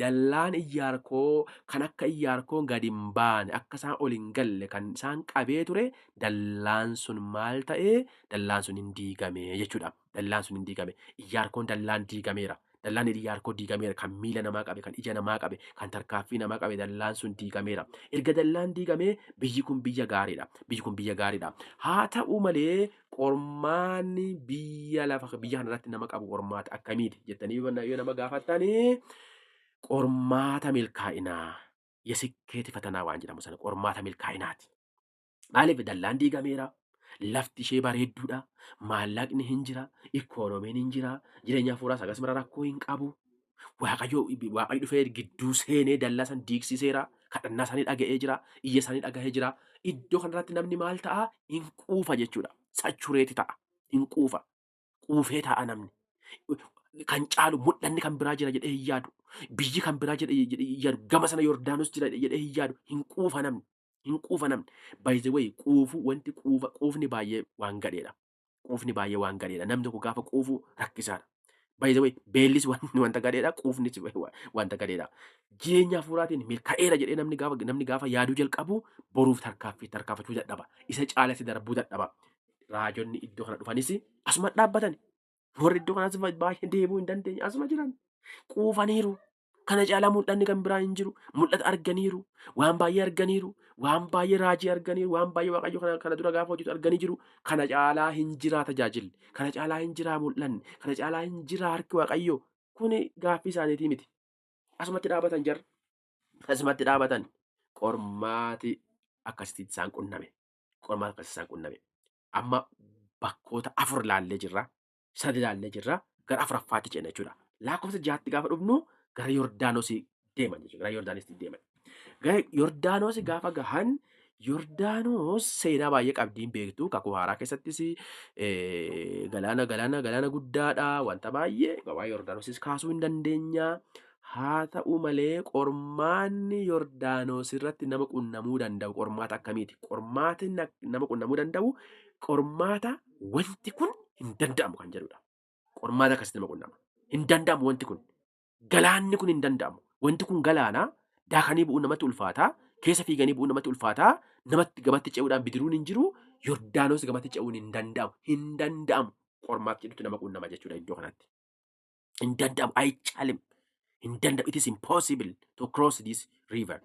dallaan Iyyaarkoo kan akka Iyyaarkoon gadi hin baane, akka isaan ol hin galle kan isaan qabee ture, dallaan sun maal ta'ee? Dallaan sun hin diigame jechuudha. Dallaan sun hin diigame. Iyyaarkoon dallaan diigameera. Dallaan Iyyaarkoo diigameera. Kan miila namaa qabe, kan ija namaa qabe, kan tarkaaffii namaa qabe, dallaan sun diigameera. Erga dallaan diigamee biyyi kun biyya gaariidha. Biyyi kun biyya gaariidha. Haa ta'u malee qormaanni biyya lafa biyya kanarratti nama qabu qormaata akkamiiti jettanii yoo nama gaafattanii, qormaata milkaa'inaa, የስኬት ፈተና waan jedhamu sana, qormaata milkaa'inaati. Maaliif? Dallaan diigameera? Lafti ishee bareedduudha. Maallaqni hin jira. Ikoonomiin hin jira. Jireenya hafuuraas akkasuma rakkoo hin qabu. Waaqayyo dhufee gidduu seenee dallaa san diigsiseera. Kadhannaa isaanii dhaga'ee jira. Iyya isaanii dhaga'ee jira. Iddoo kanarratti namni maal ta'a? Hin quufa jechuudha. Saturate ta'a. Hin quufa. Quufee ta'a namni. Kan caalu mul'anni kan biraa jira jedhee hin yaadu. Biyyi kan biraa jedhee hin yaadu. Gama sana Yordaanos jira jedhee hin yaadu. Hin quufa namni. Hin quufa namni. By the way, quufuu wanti quufa, quufni baay'ee waan gadheedha. Quufni baay'ee waan gadheedha. Namni tokko gaafa quufu rakkisaadha. By the way, beellis wanta gadheedha, quufnis wanta gadheedha. Jireenya hafuuraatiin milkaa'eera jedhee namni gaafa yaaduu jalqabu, boruuf tarkaaffii tarkaanfachuu dadhaba. Isa caalatti darbuu dadhaba. Raajonni iddoo kana dhufanis asuma dhaabbatan. Warri iddoo kanas baay'ee deemuu hin dandeenye asuma jiran. Quufaniiru. Kana caalaa mul'anni kan biraa hin jiru. Mul'ata arganiiru. Waan baay'ee arganiiru. Waan baay'ee raajii arganiiru. Waan baay'ee Waaqayyo kana dura gaafa hojjetu arganii jiru. Kana caalaa hin jiraa tajaajilli. Kana caalaa hin jiraa mul'anni. Kana caalaa hin jiraa harki Waaqayyo. Kuni gaaffii isaaniitii miti. Asumatti dhaabatan jarri. Asumatti dhaabatan. Qormaati akkasitti isaan qunname. Qormaati akkasitti isaan qunname. Amma bakkoota afur laallee jirra. Sadi laallee jirra. Gara afuraffaatti ceena jechuudha. Lakkoofsa 6tti gaafa dhufnu, gara Yordaanosii deeman jechuudha. Gara Yordaanositti deeman. Gara Yordaanos gaafa gahan, Yordaanos seenaa baay'ee qabdiin beektu. Kakuu Haaraa keessattis galaana guddaadha. Wanta baay'ee waa'ee Yordaanosis kaasuu hin dandeenya. Haa ta'u malee, qormaanni Yordaanos irratti nama qunnamuu danda'u qormaata akkamiiti? Qormaati nama qunnamuu danda'u qormaata wanti kun hin danda'amu kan jedhudha. Qormaata akkasitti nama qunnama. Hin danda'amu wanti kun. Galaanni kun hin danda'amu. Wanti kun galaana, daakanii bu'uun namatti ulfaataa, keessa fiiganii bu'uun namatti ulfaataa, namatti gamatti ce'uudhaan bidiruun hin jiru, Yordaanos gamatti ce'uun hin danda'amu. Hin danda'amu. Qormaata jedhutu nama qunnama jechuudha iddoo kanatti. Hin danda'amu. አይቻልም. Hin danda'amu. It is impossible to cross this river.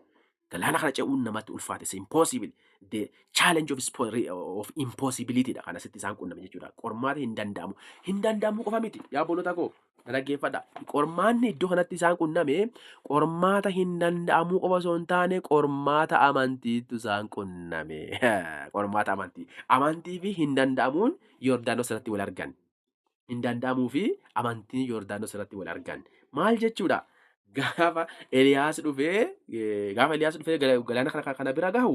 Galaana kana ce'uun namatti ulfaata. It's impossible. The challenge of impossibility dha kan asitti isaan qunname jechuudha. Qormaata hin danda'amu. Hin danda'amu qofa miti. Yaa obboloota koo, na dhaggeeffadha. Qormaanni iddoo kanatti isaan qunname qormaata hin danda'amuu qofa osoo hin taane, qormaata amantiitu isaan qunname. Qormaata amantii. Amantii fi hin danda'amuun Yordaanos irratti wal argan. Hin danda'amuu fi amantiin Yordaanos irratti wal argan. Maal jechuudha? Gaafa Eliyaas dhufee galaana kana bira gahu,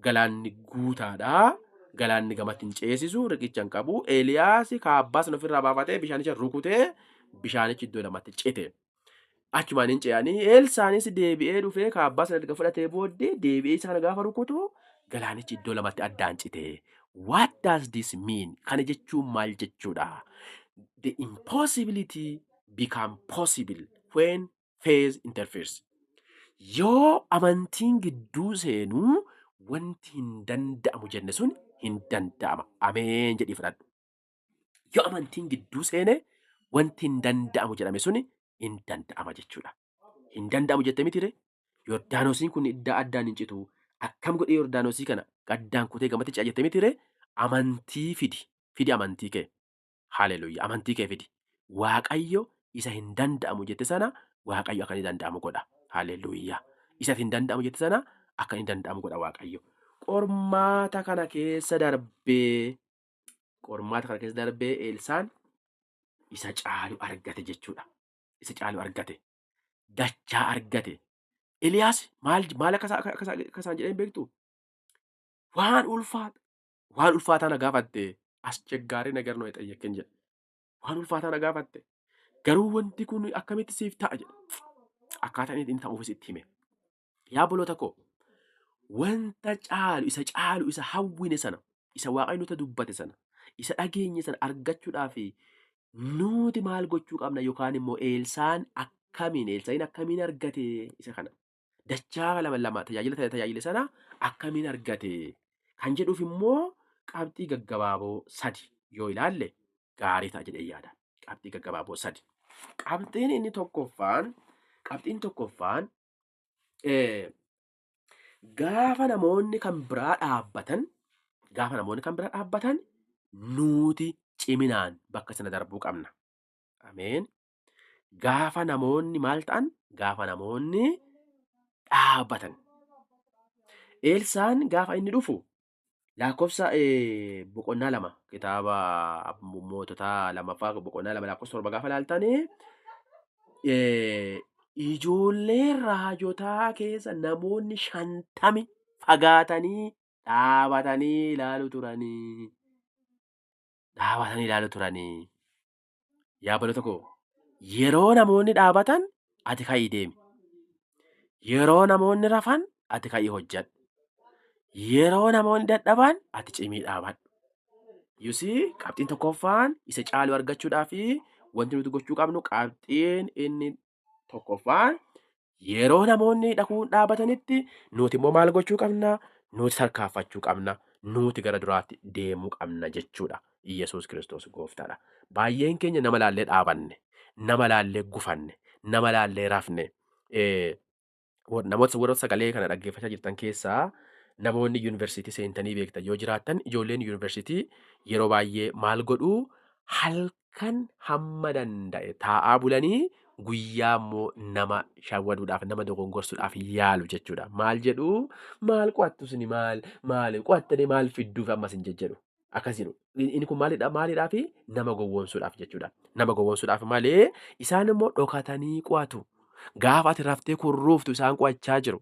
galaanni guutaadha. Galaanni gamatti hin ceesisu, riqicha hin qabu. Eliyaas kaabbaa sana ofirraa baafatee bishaanicha rukutee, bishaanichi iddoo lamatti cite. Achumaan hin ce'anii. Elsaanis deebi'ee dhufee kaabbaa sana erga fudhatee booddee, deebi'ee isa kana gaafa rukutu, galaanichi iddoo lamatti addaan cite. What does this mean? Kana jechuun maal jechuudha? The impossibility become possible when faith interferes. Yoo amantiin gidduu seenuu, wanti hin danda'amu jenne sun hin danda'ama. Ameen jedhii fudhadhu. Yoo amantiin gidduu seene, wanti hin danda'amu jedhame sun hin danda'ama jechuudha. Hin danda'amu jette mitire? Yordaanosiin kun iddaa addaan hin citu. Akkam godhee Yordaanosii kana addaan kutee gamatti ce'a jette mitire? Amantii fidi. Fidi amantii kee. Haleluuyaa. Amantii kee fidi. Waaqayyo isa hin danda'amu jette sana, Waaqayyo akka inni danda'amu godha. Haleluuyaa. Isa hin danda'amu jette sana akka inni danda'amu godha Waaqayyo. Qormaata kana keessa darbee Eelsaan isa caalu argate jechuudha. Isa caalu argate. Dachaa argate. Eliyaas maal maal akka isaan jedheen beektu? Waan ulfaataa na gaafatte, አስቸጋሪ ነገር ነው የጠየቅከኝ jedhe. Waan ulfaataa na gaafatte. Garuu wanti kun akkamitti siif ta'a jedhe. Akkaataa inni ta'uufis itti hime. Yaa obboloota koo, wanta caalu, isa caalu, isa hawwine sana, isa Waaqayyo nutti dubbate sana, isa dhageenye sana argachuudhaaf nuti maal gochuu qabna? Yookaan immoo Elsaa'iin akkamiin argate isa kana? Dachaa lama lama tajaajila tajaajile sana akkamiin argate kan jedhuuf immoo qabxii gaggabaaboo sadi yoo ilaalle gaarii ta'a jedhee yaada. Qabxii gaggabaaboo sadi. Qabxiin inni tokkoffaan, qabxiin tokkoffaan, gaafa namoonni kan biraa dhaabbatan, nuti ciminaan bakka sana darbuu qabna. Ameen. Gaafa namoonni maal ta'an? Gaafa namoonni dhaabbatan. Eelsaan gaafa inni dhufu, lakkoofsa boqonnaa 2, kitaaba Moototaa Lammaffaa boqonnaa 2 lakkoofsa 7 gaafa ilaaltanii, ijoollee raajotaa keessa namoonni 50 fagaatanii dhaabatanii ilaalu turanii. Dhaabatanii ilaalu turanii. Yaa obboloota koo, yeroo namoonni dhaabatan ati ka'ii deemi. Yeroo namoonni rafan ati ka'ii hojjedhu. Yeroo namoonni dadhaban ati cimii dhaabadhu. Yusii qabxiin tokkoffaan, isa caalu argachuudhaaf Wanti nuti gochuu qabnu qabxiin inni tokkoffaan, yeroo namoonni dhakuun dhaabatanitti nuti immoo maal gochuu qabna? Nuti tarkaanfachuu qabna. Nuti gara duraatti deemuu qabna jechuudha. Iyyasuus Kiristoos gooftaadha. Baay'een keenya nama laallee dhaabanne, nama laallee gufanne, nama laallee rafne. Namoota warra sagalee kana dhaggeeffachaa jirtan keessaa namoonni yuunivarsiitii seentanii beektan yoo jiraattan, ijoolleen yuunivarsiitii yeroo baay'ee maal godhuu? Halkan hamma danda'e taa'aa bulanii guyyaa immoo nama shawwaduudhaaf, nama dogongorsuudhaaf yaalu jechuudha. Maal jedhuu? Maal qo'attu suni, maal maal qo'attanii maal fidduuf ammas hin jejjedhu. Akkas jedhu. Inni kun maalidha? Maalidhaafi? Nama gowwoomsuudhaaf jechuudha. Nama gowwoomsuudhaaf malee isaan immoo dhokatanii qo'atu. Gaafa ati raftee kurruuftu isaan qo'achaa jiru.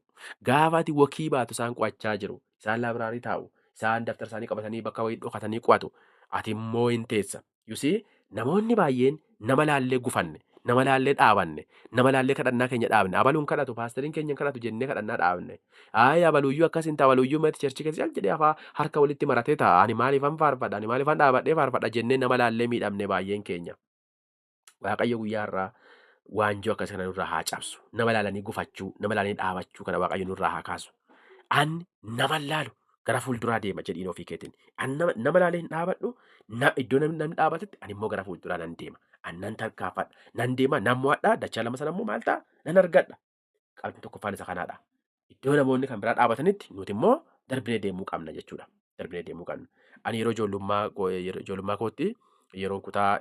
Gaafa ati walk baatu isaan qo'achaa jiru. Isaan library taa'u. Isaan daftara isaanii qabatanii bakka wayii dhokatanii qo'atu. Ati immoo hin teessa. You see, namoonni baay'een nama laallee gufanne, nama laallee dhaabanne, nama laallee kadhannaa keenya dhaabne. Abaluun kadhatu, paasteriin keenya hin kadhatu jennee kadhannaa dhaabne. Ayi, abaluuyyuu akkas hin ta'a, abaluuyyuu mati church keessa cal jedhee afaa harka walitti maratee ta'a. Ani maaliifan faarfadha, ani maaliifan dhaabadhee faarfadha jennee nama laallee miidhamne baay'een keenya. Waaqayyo guyyaa har'aa waanjoo akkas kana nurraa haa cabsu. Nama laalanii gufachuu, nama laalanii dhaabachuu kana Waaqayyo nurraa haa kaasu. Ani nama laalu, gara fuulduraa deema jedhiin ofii keetiin. Ani nama laalee hin dhaabadhu, iddoo namni dhaabatetti ani immoo gara fuulduraa nan deema. Ani nan tarkaanfadha, nan deema, nan mo'adha, dachaa lama sana immoo maal ta'a? Nan argadha. Qabxiin tokkoffaan isa kanaadha. Iddoo namoonni kan biraa dhaabatanitti nuti immoo darbinee deemuu qabna jechuudha. Darbinee deemuu qabna. Ani yeroo ijoollummaa kootti, yeroo kutaa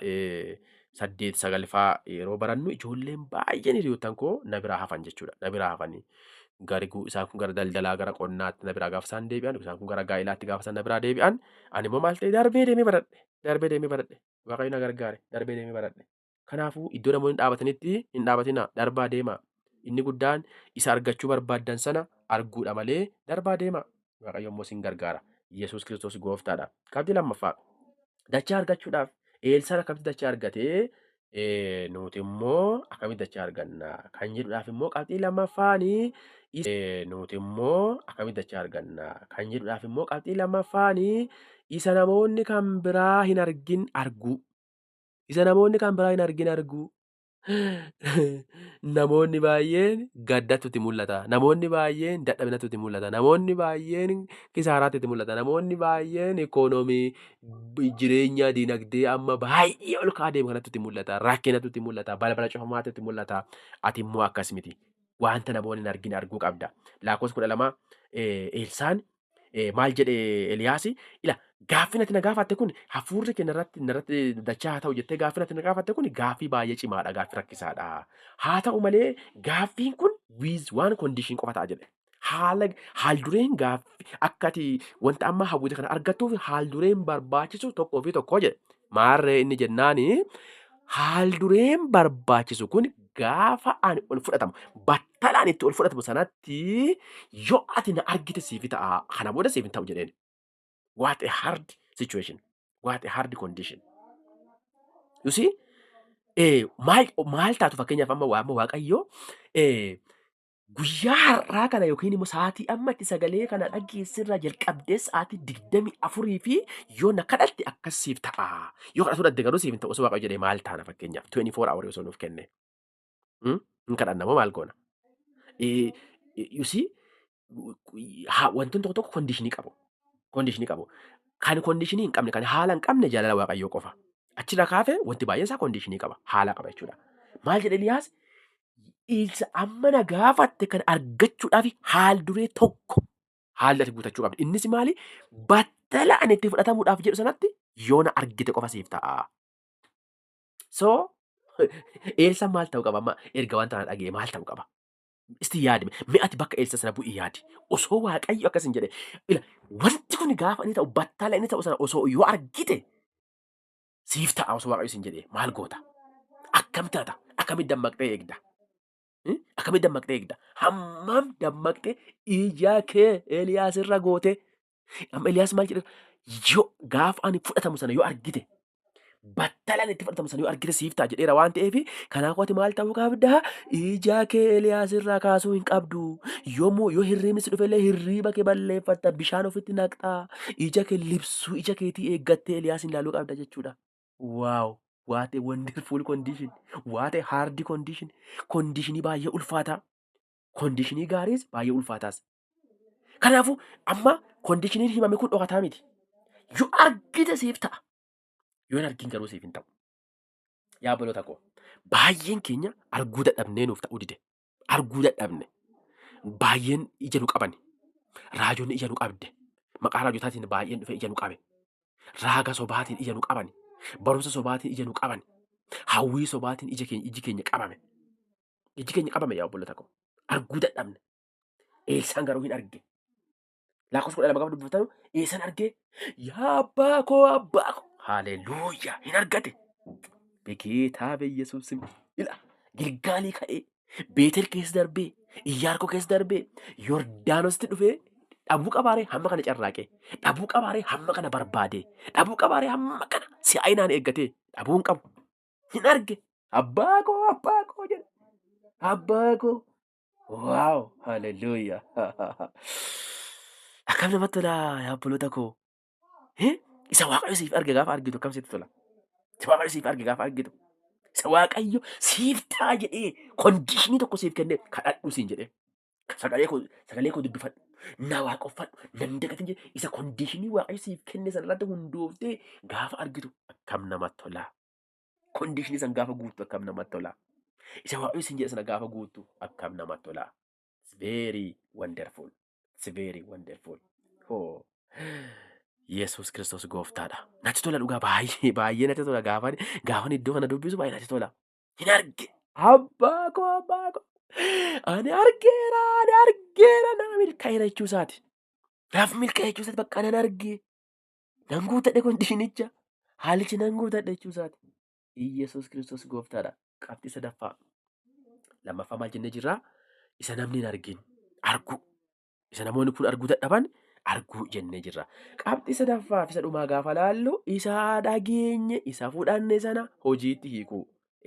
saddeet sagalfaa yeroo barannu, ijoolleen baay'een hiriyoottan koo na biraa hafan jechuudha. Na biraa hafanii. Gari isaan kun gara daldalaa, gara qonnaatti na biraa gaafa isaan deebi'an, isaan kun gara gaa'ilaatti gaafa isaan na biraa deebi'an, ani immoo maal ta'e? Darbee deemee baradhe. Darbee deemee baradhe. Waaqayyo na gargaare. Darbee deemee baradhe. Kanaafuu iddoo namoonni dhaabatanitti hin dhaabatinaa, darbaa deemaa. Inni guddaan isa argachuu barbaaddan sana arguudha malee darbaa deemaa. Waaqayyo immoo isin gargaara. Yesuus Kiristoos gooftaadha. Qabxii lammaffaa. Dachaa argachuudhaaf Eelsaan akkamitti dachaa argatee, nuti immoo akkamitti dachaa arganna kan jedhuudhaaf immoo qabxii lammaffaanii, nuti immoo akkamitti dachaa arganna kan jedhuudhaaf immoo qabxii lammaffaanii, isa namoonni kan biraa hin argin arguu. Isa namoonni kan biraa hin argin arguu. Namoonni baay'een gaddatu itti mul'ata. Namoonni baay'een dadhabinatu itti mul'ata. Namoonni baay'een kisaaraatu itti mul'ata. Namoonni baay'een ikoonoomii jireenya dinagdee amma baay'ee ol ka'aa deemu kanatti itti mul'ata. Rakkinatu itti mul'ata. Balbala cufamaatu itti mul'ata. Ati immoo akkas miti. Wanta namoonni hin argine arguu qabda. Lakkoofsa 12, Eelsaan maal jedhe? Eliyaasi, ila, gaaffii ati na gaafatte kun, hafuurri kee narratti dachaa haa ta'u jettee gaaffii ati na gaafatte kun gaaffii baay'ee cimaadha, gaaffii rakkisaadha. Haa ta'u malee gaaffiin kun with one condition qofa ta'a jedhe. Haala haaldureen gaaffii akka ati wanta amma hawwite kana argattuuf haaldureen barbaachisu tokkoo fi tokko jedhe. Maarree inni jennaani, haaldureen barbaachisu kun gaafa ani ol fudhatamu, battalaan itti ol fudhatamu sanatti yoo ati na argite siif ta'a, kana booda siif hin ta'u jedheen. What a hard situation. What a hard condition. You see? Maal maal taatu? Fakkeenyaaf amma Waaqayyo guyyaa har'aa kana yookiin immoo sa'aatii amma itti sagalee kana dhageessirraa jalqabdee sa'aatii 24 fi yoo na kadhatte akkas siif ta'a. Yoo kadhatu dhabde garuu siif hin ta'u osoo Waaqayyo jedhee maal taana fakkeenyaaf 24 hour osoo nuuf kenne? Hin kadhanna moo maal goona? You see, wantoonni tokko tokko condition qabu. Condition qabu. Kan condition hin qabne, kan haala hin qabne jaalala Waaqayyoo qofa. Achirraa kaafee wanti baay'een isaa condition qaba. Haala qaba jechuudha. Maal jedhe Eliyaas? Isa amma na gaafatte kan argachuudhaaf haal duree tokko haalli ati guutachuu qabdi. Innis maali? Battala ani itti fudhatamuudhaaf jedhu sanatti yoo na argite qofa siif ta'a. So Eelsaan maal ta'uu qaba amma erga wanta kana dhaga'e, maal ta'uu qaba? Isti yaadi, mi'a ati bakka Eelsa sana bu'ii yaadi. Osoo Waaqayyo akkas hin jedhe, ila, wanti kun gaafa inni ta'u, battala inni ta'u sana osoo yoo argite siif ta'a osoo Waaqayyo sin jedhe maal goota? Akkam taata? Akkamitti dammaqxee eegda? Akkamitti dammaqxee eegda? Hammam dammaqxee ija kee Eeliyaas irra goote? Amma Eeliyaas maal jedhe? Yoo gaafa ani fudhatamu sana yoo argite, battalaan itti fudhatamu sana yoo argite siif ta'a jedheera waan ta'eef, kanaafuu ati maal ta'uu qabda? Ija kee Eeliyaas irraa kaasuu hin qabdu. Yommuu yoo hirriibni si dhufellee hirriiba kee balleeffatta, bishaan ofitti naqxaa, ija kee libsuu ija keetii eeggattee Eeliyaas ilaaluu qabda jechuudha. Wow! What a wonderful condition. What a hard condition. Conditionii baay'ee ulfaataa. Conditionii gaariis baay'ee ulfaataas. Kanaafuu amma conditioniin himame kun dhokataa miti. Yoo argite siif ta'a. Yoo hin argin garuu siif hin ta'u. Yaa obboloota koo, baay'een keenya arguu dadhabnee nuuf ta'uu dide. Arguu dadhabne. Baay'een ija nu qabani. Raajonni ija nu qabde. Maqaa raajotaatiin baay'een dhufee ija nu qabe. Raaga sobaatiin ija nu qabani. Barumsa sobaatiin ija nu qabani. Hawwii sobaatiin ija keenya iji keenya qabame. Iji keenya qabame, yaa obboloota koo. Arguu dadhabne. Eelsaan garuu hin arge. Lakkoofsa 12 gaafa dubbifatanu eessaan argee? Yaa abbaa koo, abbaa koo. Haleluuyaa, hin argate. በጌታ በኢየሱስ ስም. Ila Gilgaalii ka'ee, Beetel keessa darbee, Iyyaarkoo keessa darbee, Yordaanositti dhufee dhabuu qabaaree hamma kana carraaqee, dhabuu qabaaree hamma kana barbaadee, dhabuu qabaaree hamma kana si'aayinaan eeggatee dhabuu hin qabu. Hin arge. Abbaa koo, abbaa koo jedhe. Abbaa koo. Wow, haleluuyaa. Akkam namatti tola, yaa obboloota koo. Isa Waaqayyo siif arge gaafa argitu akkam sitti tola? Isa Waaqayyo siif arge gaafa argitu. Isa Waaqayyo siif ta'a jedhee conditionii tokko siif kennee, kadhadhu siin jedhee. Sagalee koo dubbifadhu. Na waaqeffadhu. Nan dagatin jedhee isa conditionii Waaqayyo siif kenne sanarratti hundooftee gaafa argitu akkam namatti tola? Conditionii san gaafa guuttu akkam namatti tola? Isa Waaqayyo siin jedhe sana gaafa guuttu akkam namatti tola? It's very wonderful. It's very wonderful. Oh. Yesuus Kiristoos gooftaadha. Natti tola dhugaa, baay'ee baay'ee natti tola. Gaafan iddoo kana dubbisu baay'ee natti tola. Hin arge. Abbaa koo, abbaa koo. Ani argeera, ani argeera, naa milkaa'eera jechuu isaati. Naaf milkaa'e jechuu isaati, bakka nan arge. Nan guutadhe conditionicha. Haalichi nan guutadhe jechuu isaati. Yesuus Kiristoos gooftaadha. Qabxii sadaffaa. Lammaffaa maal jennee jirraa? Isa namni hin argin arguu. Isa namoonni kun arguu dadhaban arguu jennee jirra. Qabxii sadaffaa fi isa dhumaa gaafa laallu, isa dhageenye, isa fudhanne sana hojiitti hiikuu.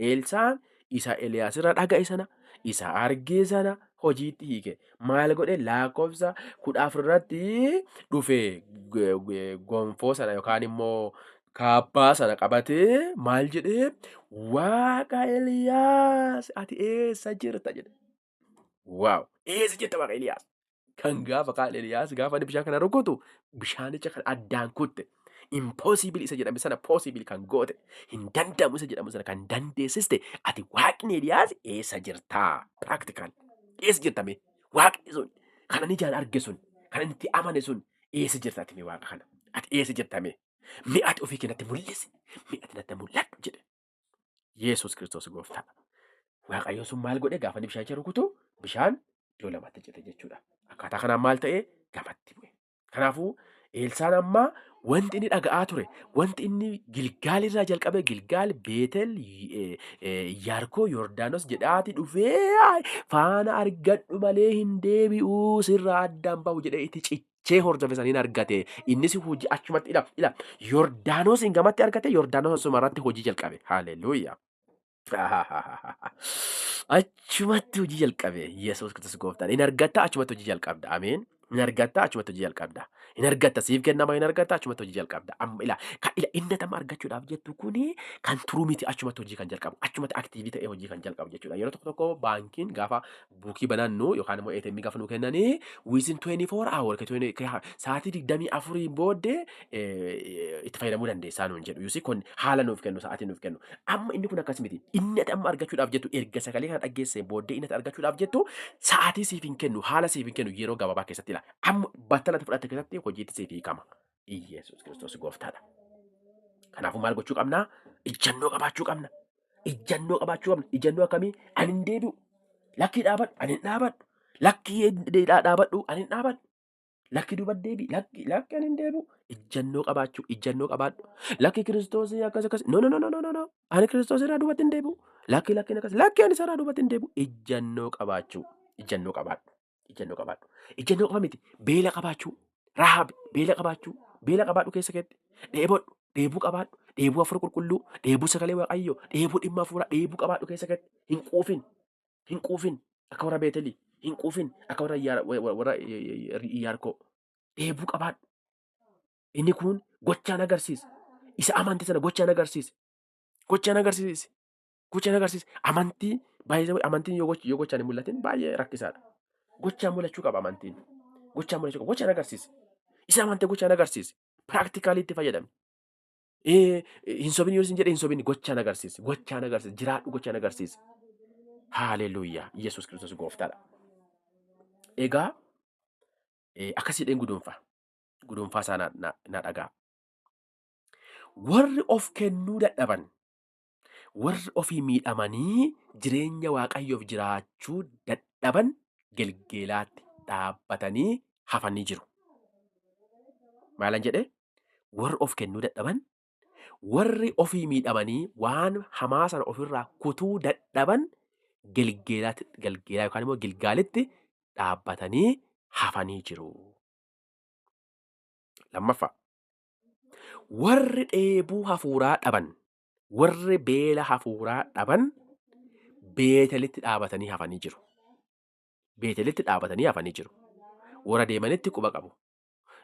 Eelsaan isa Eliyaas irra dhaga'e sana, isa argee sana hojiitti hiike. Maal godhe? Lakkoofsa 14 irratti dhufe gonfoo sana yookaan immoo kaabbaa sana qabatee maal jedhee? "Waaqa Eliyaas, ati eessa jirta?" jedhe. Wow! Eessa jirta, Waaqa Eliyaas? Kan gaafa kaan Eliyaas gaafa inni bishaan kana rukutu bishaanicha kan addaan kutte. Impossible isa jedhame sana possible kan goote, hin danda'amu isa jedhamu sana kan dandeessiste, ati Waaqni Eliyaas eessa jirtaa? Practical. Eessa jirta mee? Waaqni sun kan ani ijaan arge sun, kan ani itti amane sun, eessa jirta ati mee, Waaqa kana? Ati eessa jirta mee? Mee ati ofii kee natti mul'isi. Mee ati natti mul'adhu jedhe. Yesuus Kiristoos gooftaadha. Waaqayyo sun maal godhe? Gaafa inni bishaanicha rukutu bishaan iddoo lamatti cite jechuudha. Akkaataa kanaan maal ta'e? Gamatti bu'e. Kanaafuu Eelsaan amma wanti inni dhaga'aa ture, wanti inni Gilgaal irraa jalqabe, Gilgaal, Beetel, Yaarkoo, Yordaanos jedhaati dhufee, faana argadhu malee hin deebi'uu, sirraa addaan bahu jedhee itti cichee hordofe saniin argate. Innis hojii achumatti ila ila Yordaanosiin gamatti argate, Yordaanos asumarratti hojii jalqabe. Haleluuyaa. Achumatti hojii jalqabe. Yesuus Kiristoos gooftaan. Hin argatta, achumatti hojii jalqabda. Ameen. Hin argatta, achumatti hojii jalqabda. Hin argatta, siif kennama, hin argatta, achumatti hojii jalqabda. Amma ila kan ila inni amma argachuudhaaf jettu kuni kan turuu miti, achumatti hojii kan jalqabu. Achumatti active ta'ee hojii kan jalqabu jechuudha. Yeroo tokko tokko baankiin gaafa bookii banannu yookaan immoo ATM gaafa nu kennanii, within 24 hour, sa'aatii 24 booddee itti fayyadamuu dandeessaa nuun jedhu. Yusi kun haala nuuf kennu, sa'aatii nuuf kennu. Amma inni kun akkas miti. Inni ati amma argachuudhaaf jettu, erga sagalee kana dhaggeessee booddee inni ati argachuudhaaf jettu, sa'aatii siif hin kennu, haala siif hin kennu yeroo gabaabaa keessatti ila. Amma battalatti fudhatte keessatti hojiitti siif hiikama. Iyesuus Kiristoos gooftaadha. Kanaafuu maal gochuu qabnaa? Ijjannoo qabaachuu qabna. Ijjannoo qabaachuu qabna. Ijjannoo akkamii? Ani hin deebi'u. Lakkii dhaabadhu. Ani hin dhaabadhu. Lakkii dhaabadhu. Ani hin dhaabadhu. Lakki duuba deebi. Lakki, lakki, ani hin deebi'u. Ijjannoo qabaachuu. Ijjannoo qabaadhu. Lakki, Kiristoos akkas akkas. No, no, no, no, no, no, no. Ani Kiristoos irraa duubatti hin deebi'u. Lakki, lakki, akkas. Lakki, ani isarraa duubatti hin deebi'u. Ijjannoo qabaachuu. Ijjannoo qabaadhu. Ijjannoo qabaadhu. Ijjannoo qofa miti. Beela qabaachuu. Rahaab beela qabaachuu. Beela qabaadhu keessa keetti. Dheebodhu. Dheebuu qabaadhu. Dheebuu Hafuura Qulqulluu. Dheebuu sagalee Waaqayyoo. Dheebuu dhimma hafuuraa. Dheebuu qabaadhu keessa keetti. Hin quufin. Hin quufin. Akka warra Beetelii. Hin quufin. Akka warra Iyaarkoo. Dheebuu qabaadhu. Inni kun gochaan agarsiisa. Isa amante sana gochaan agarsiisa. Gochaan agarsiisi. Gochaan agarsiisi. Amantii baay'ee amantiin yoo gochaan hin mul'atin baay'ee rakkisaadha. Gochaan mul'achuu qaba amantiin. Gochaan mul'achuu qaba. Gochaan agarsiisi. Isa amantee gochaan agarsiisi. Practically itti fayyadami. Hin sobin yoo isin jedhe hin sobin, gochaan agarsiisi. Gochaan agarsiisi. Jiraadhu, gochaan agarsiisi. Haaleluuyaa. Yesuus Kiristoos gooftaadha. Egaa akkasiidhaan guduunfa. Guduunfaa isaa na dhagaa. Warri of kennuu dadhaban, warri ofii miidhamanii jireenya Waaqayyoof jiraachuu dadhaban Gelgeelaatti dhaabbatanii hafanii jiru. Maalan jedhee? Warri of kennuu dadhaban, warri ofii miidhamanii waan hamaa sana ofirraa kutuu dadhaban Gelgeelaatti, Gelgeelaa yookaan immoo Gilgaalitti dhaabbatanii hafanii jiru. Lammaffaa, warri dheebuu hafuuraa dhaban, warri beela hafuuraa dhaban Beetelitti dhaabatanii hafanii jiru. Beetelitti dhaabatanii hafanii jiru. Warra deemanitti quba qabu.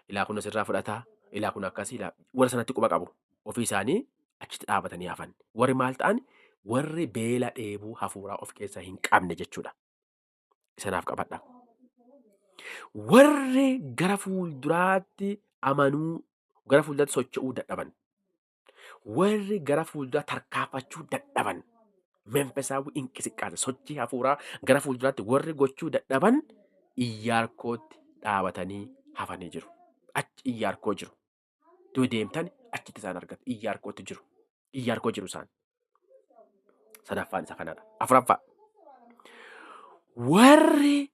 Ilaa kun asirraa fudhataa, ilaa kun akkasii, ilaa warra sanatti quba qabu. Ofii isaanii achitti dhaabatanii hafan. Warri maal ta'an? Warri beela dheebuu hafuuraa of keessaa hin qabne jechuudha. Isanaaf qabadha. Warri gara fuulduraatti amanuu, gara fuulduraatti socho'uu dadhaban, warri gara fuulduraa tarkaanfachuu dadhaban, መንፈሳዊ እንቅስቃሴ, sochii hafuuraa gara fuulduraatti warri gochuu dadhaban Iyyaarkootti dhaabatanii hafanii jiru. Achi Iyyaarkoo jiru. Iddoo deemtan achitti isaan argatu. Iyyaarkootti jiru. Iyyaarkoo jiru isaan. Sadaffaan isa kanadha. Afuraffaa. Warri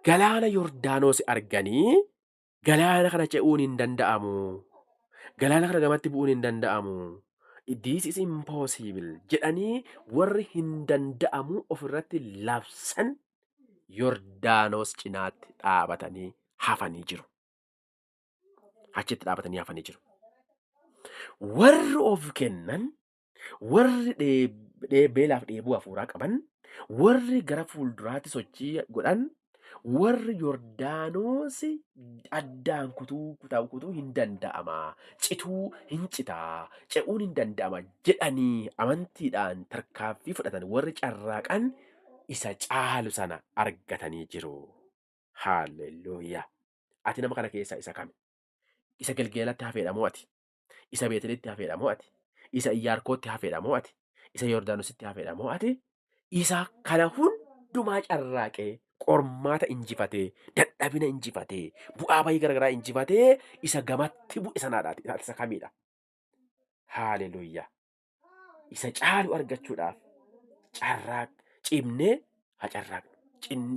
galaana Yordaanos arganii galaana kana ce'uun hin danda'amu, galaana kana gamatti bu'uun hin danda'amu, this is impossible jedhanii warri hin danda'amu ofirratti labsan Yordaanos cinaatti dhaabatanii hafanii jiru. Achitti dhaabatanii hafanii jiru. Warri of kennan, warri beelaaf dheebuu hafuuraa qaban, warri gara fuulduraatti sochii godhan, warri Yordaanos addaan kutuu kutaa kutuu hin danda'ama, cituu hin citaa, ce'uun hin danda'ama jedhanii amantiidhaan tarkaanfii fudhatan, warri carraaqan isa caalu sana argatanii jiru. Haalleluuyaa. Ati nama kana keessaa isa kami? Isa Gelgeelatti hafeedha moo ati? Isa Beetelitti hafeedha moo ati? Isa Iyyaarkootti hafeedha moo ati? Isa Yordaanositti hafeedha moo ati? Isa kana hundumaa carraaqee, qormaata injifatee, dadhabina injifatee, bu'aa bayii garaagaraa injifatee isa gamatti bu'e sanaadha ati. Isa kamiidha? Haaleluyyaa. Isa caalu argachuudhaaf carraaq cimnee haa carraaqnu.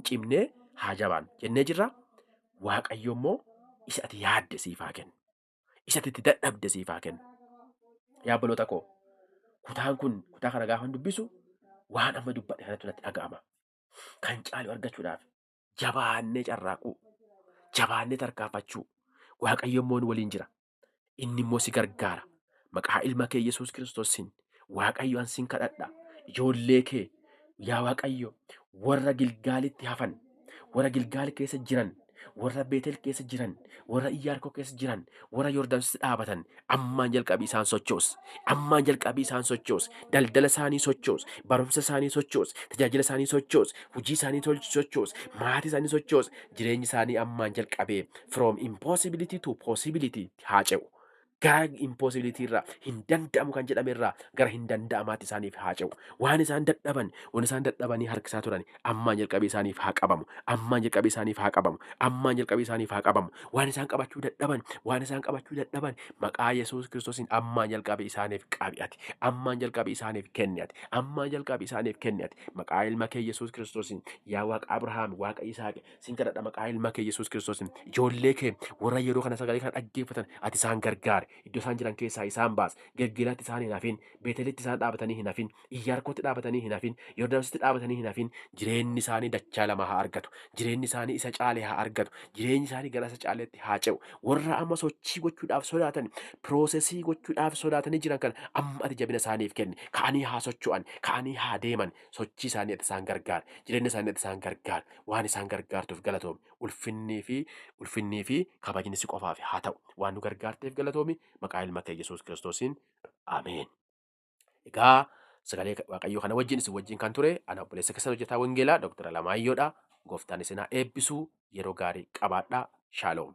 Cimnee haa jabaannu jennee jirra. Waaqayyo immoo isa ati yaadde siif haa kennu. Isa ati itti dadhabde siif haa kennu. Yaa obboloota koo, kutaan kun, kutaa kana gaafa dubbisu waan amma dubbadhe kanatti natti dhaga'ama. Kan caalu argachuudhaaf jabaannee carraaquu, jabaannee tarkaanfachuu. Waaqayyo immoo nu waliin jira. Inni immoo si gargaara. Maqaa ilma kee Yesuus Kiristoosiin Waaqayyo an sin kadhadha. Ijoollee kee yaa Waaqayyo, warra Gilgaalitti hafan, warra Gilgaal keessa jiran, warra Beetel keessa jiran, warra Iyyaarkoo keessa jiran, warra Yordaanositti dhaabatan ammaan jalqabii isaan sochoos. Ammaan jalqabii isaan sochoos. Daldala isaanii sochoos. Barumsa isaanii sochoos. Tajaajila isaanii sochoos. Hojii isaanii sochoos. Maatii isaanii sochoos. Jireenyi isaanii ammaan jalqabee from impossibility to possibility haa ce'u. Gara impossibility irraa, hin danda'amu kan jedhame irraa gara hin danda'amaatti isaaniif haa ce'u. Waan isaan dadhaban, waan isaan dadhabanii harkisaa turan ammaan jalqabee isaaniif haa qabamu. Ammaan jalqabee isaaniif haa qabamu. Ammaan jalqabee isaaniif haa qabamu. Waan isaan qabachuu dadhaban, waan isaan qabachuu dadhaban maqaa Yesuus Kiristoosiin ammaan jalqabee isaaniif qabi ati. Ammaan jalqabee isaaniif kenni ati. Ammaan jalqabee isaaniif kenni ati. Maqaa ilma kee Yesuus Kiristoosiin, yaa Waaqa Abrahaam, Waaqa Yisaaq, sin kadhadha maqaa ilma kee Yesuus Kiristoosiin, ijoollee kee warra yeroo kana sagalee kana dhaggeeffatan ati isaan gargaari. Iddoo isaan jiran keessaa isaan baas. Gelgelaatti isaan hin hafin, Beetelitti isaan dhaabatanii hin hafin, Iyyaarkootti dhaabatanii hin hafin, Yordaanositti dhaabatanii hin hafin. Jireenyi isaanii dachaa lama haa argatu. Jireenyi isaanii isa caale haa argatu. Jireenyi isaanii gara isa caaleetti haa ce'u. Warra amma sochii gochuudhaaf sodaatan, process gochuudhaaf sodaatanii jiran kana amma ati jabina isaaniif kenni. Ka'anii haa socho'an, ka'anii haa deeman. Sochii isaanii ati isaan gargaar, jireenya isaanii ati isaan gargaar. Waan isaan gargaartuuf galatoomi. Ulfinnii fi kabajni si qofaaf haa ta'u. Waan nu gargaarteef galatoomi. Maqaa ilma kee Yesuus Kiristoosiin, ameen. Egaa sagalee Waaqayyoo kana wajjin isin wajjin kan ture ana obboleessa keessan hojjetaa wangeelaa Dr. Alamaayyoodha. Gooftaan isin haa eebbisu. Yeroo gaarii qabaadhaa. Shaaloom.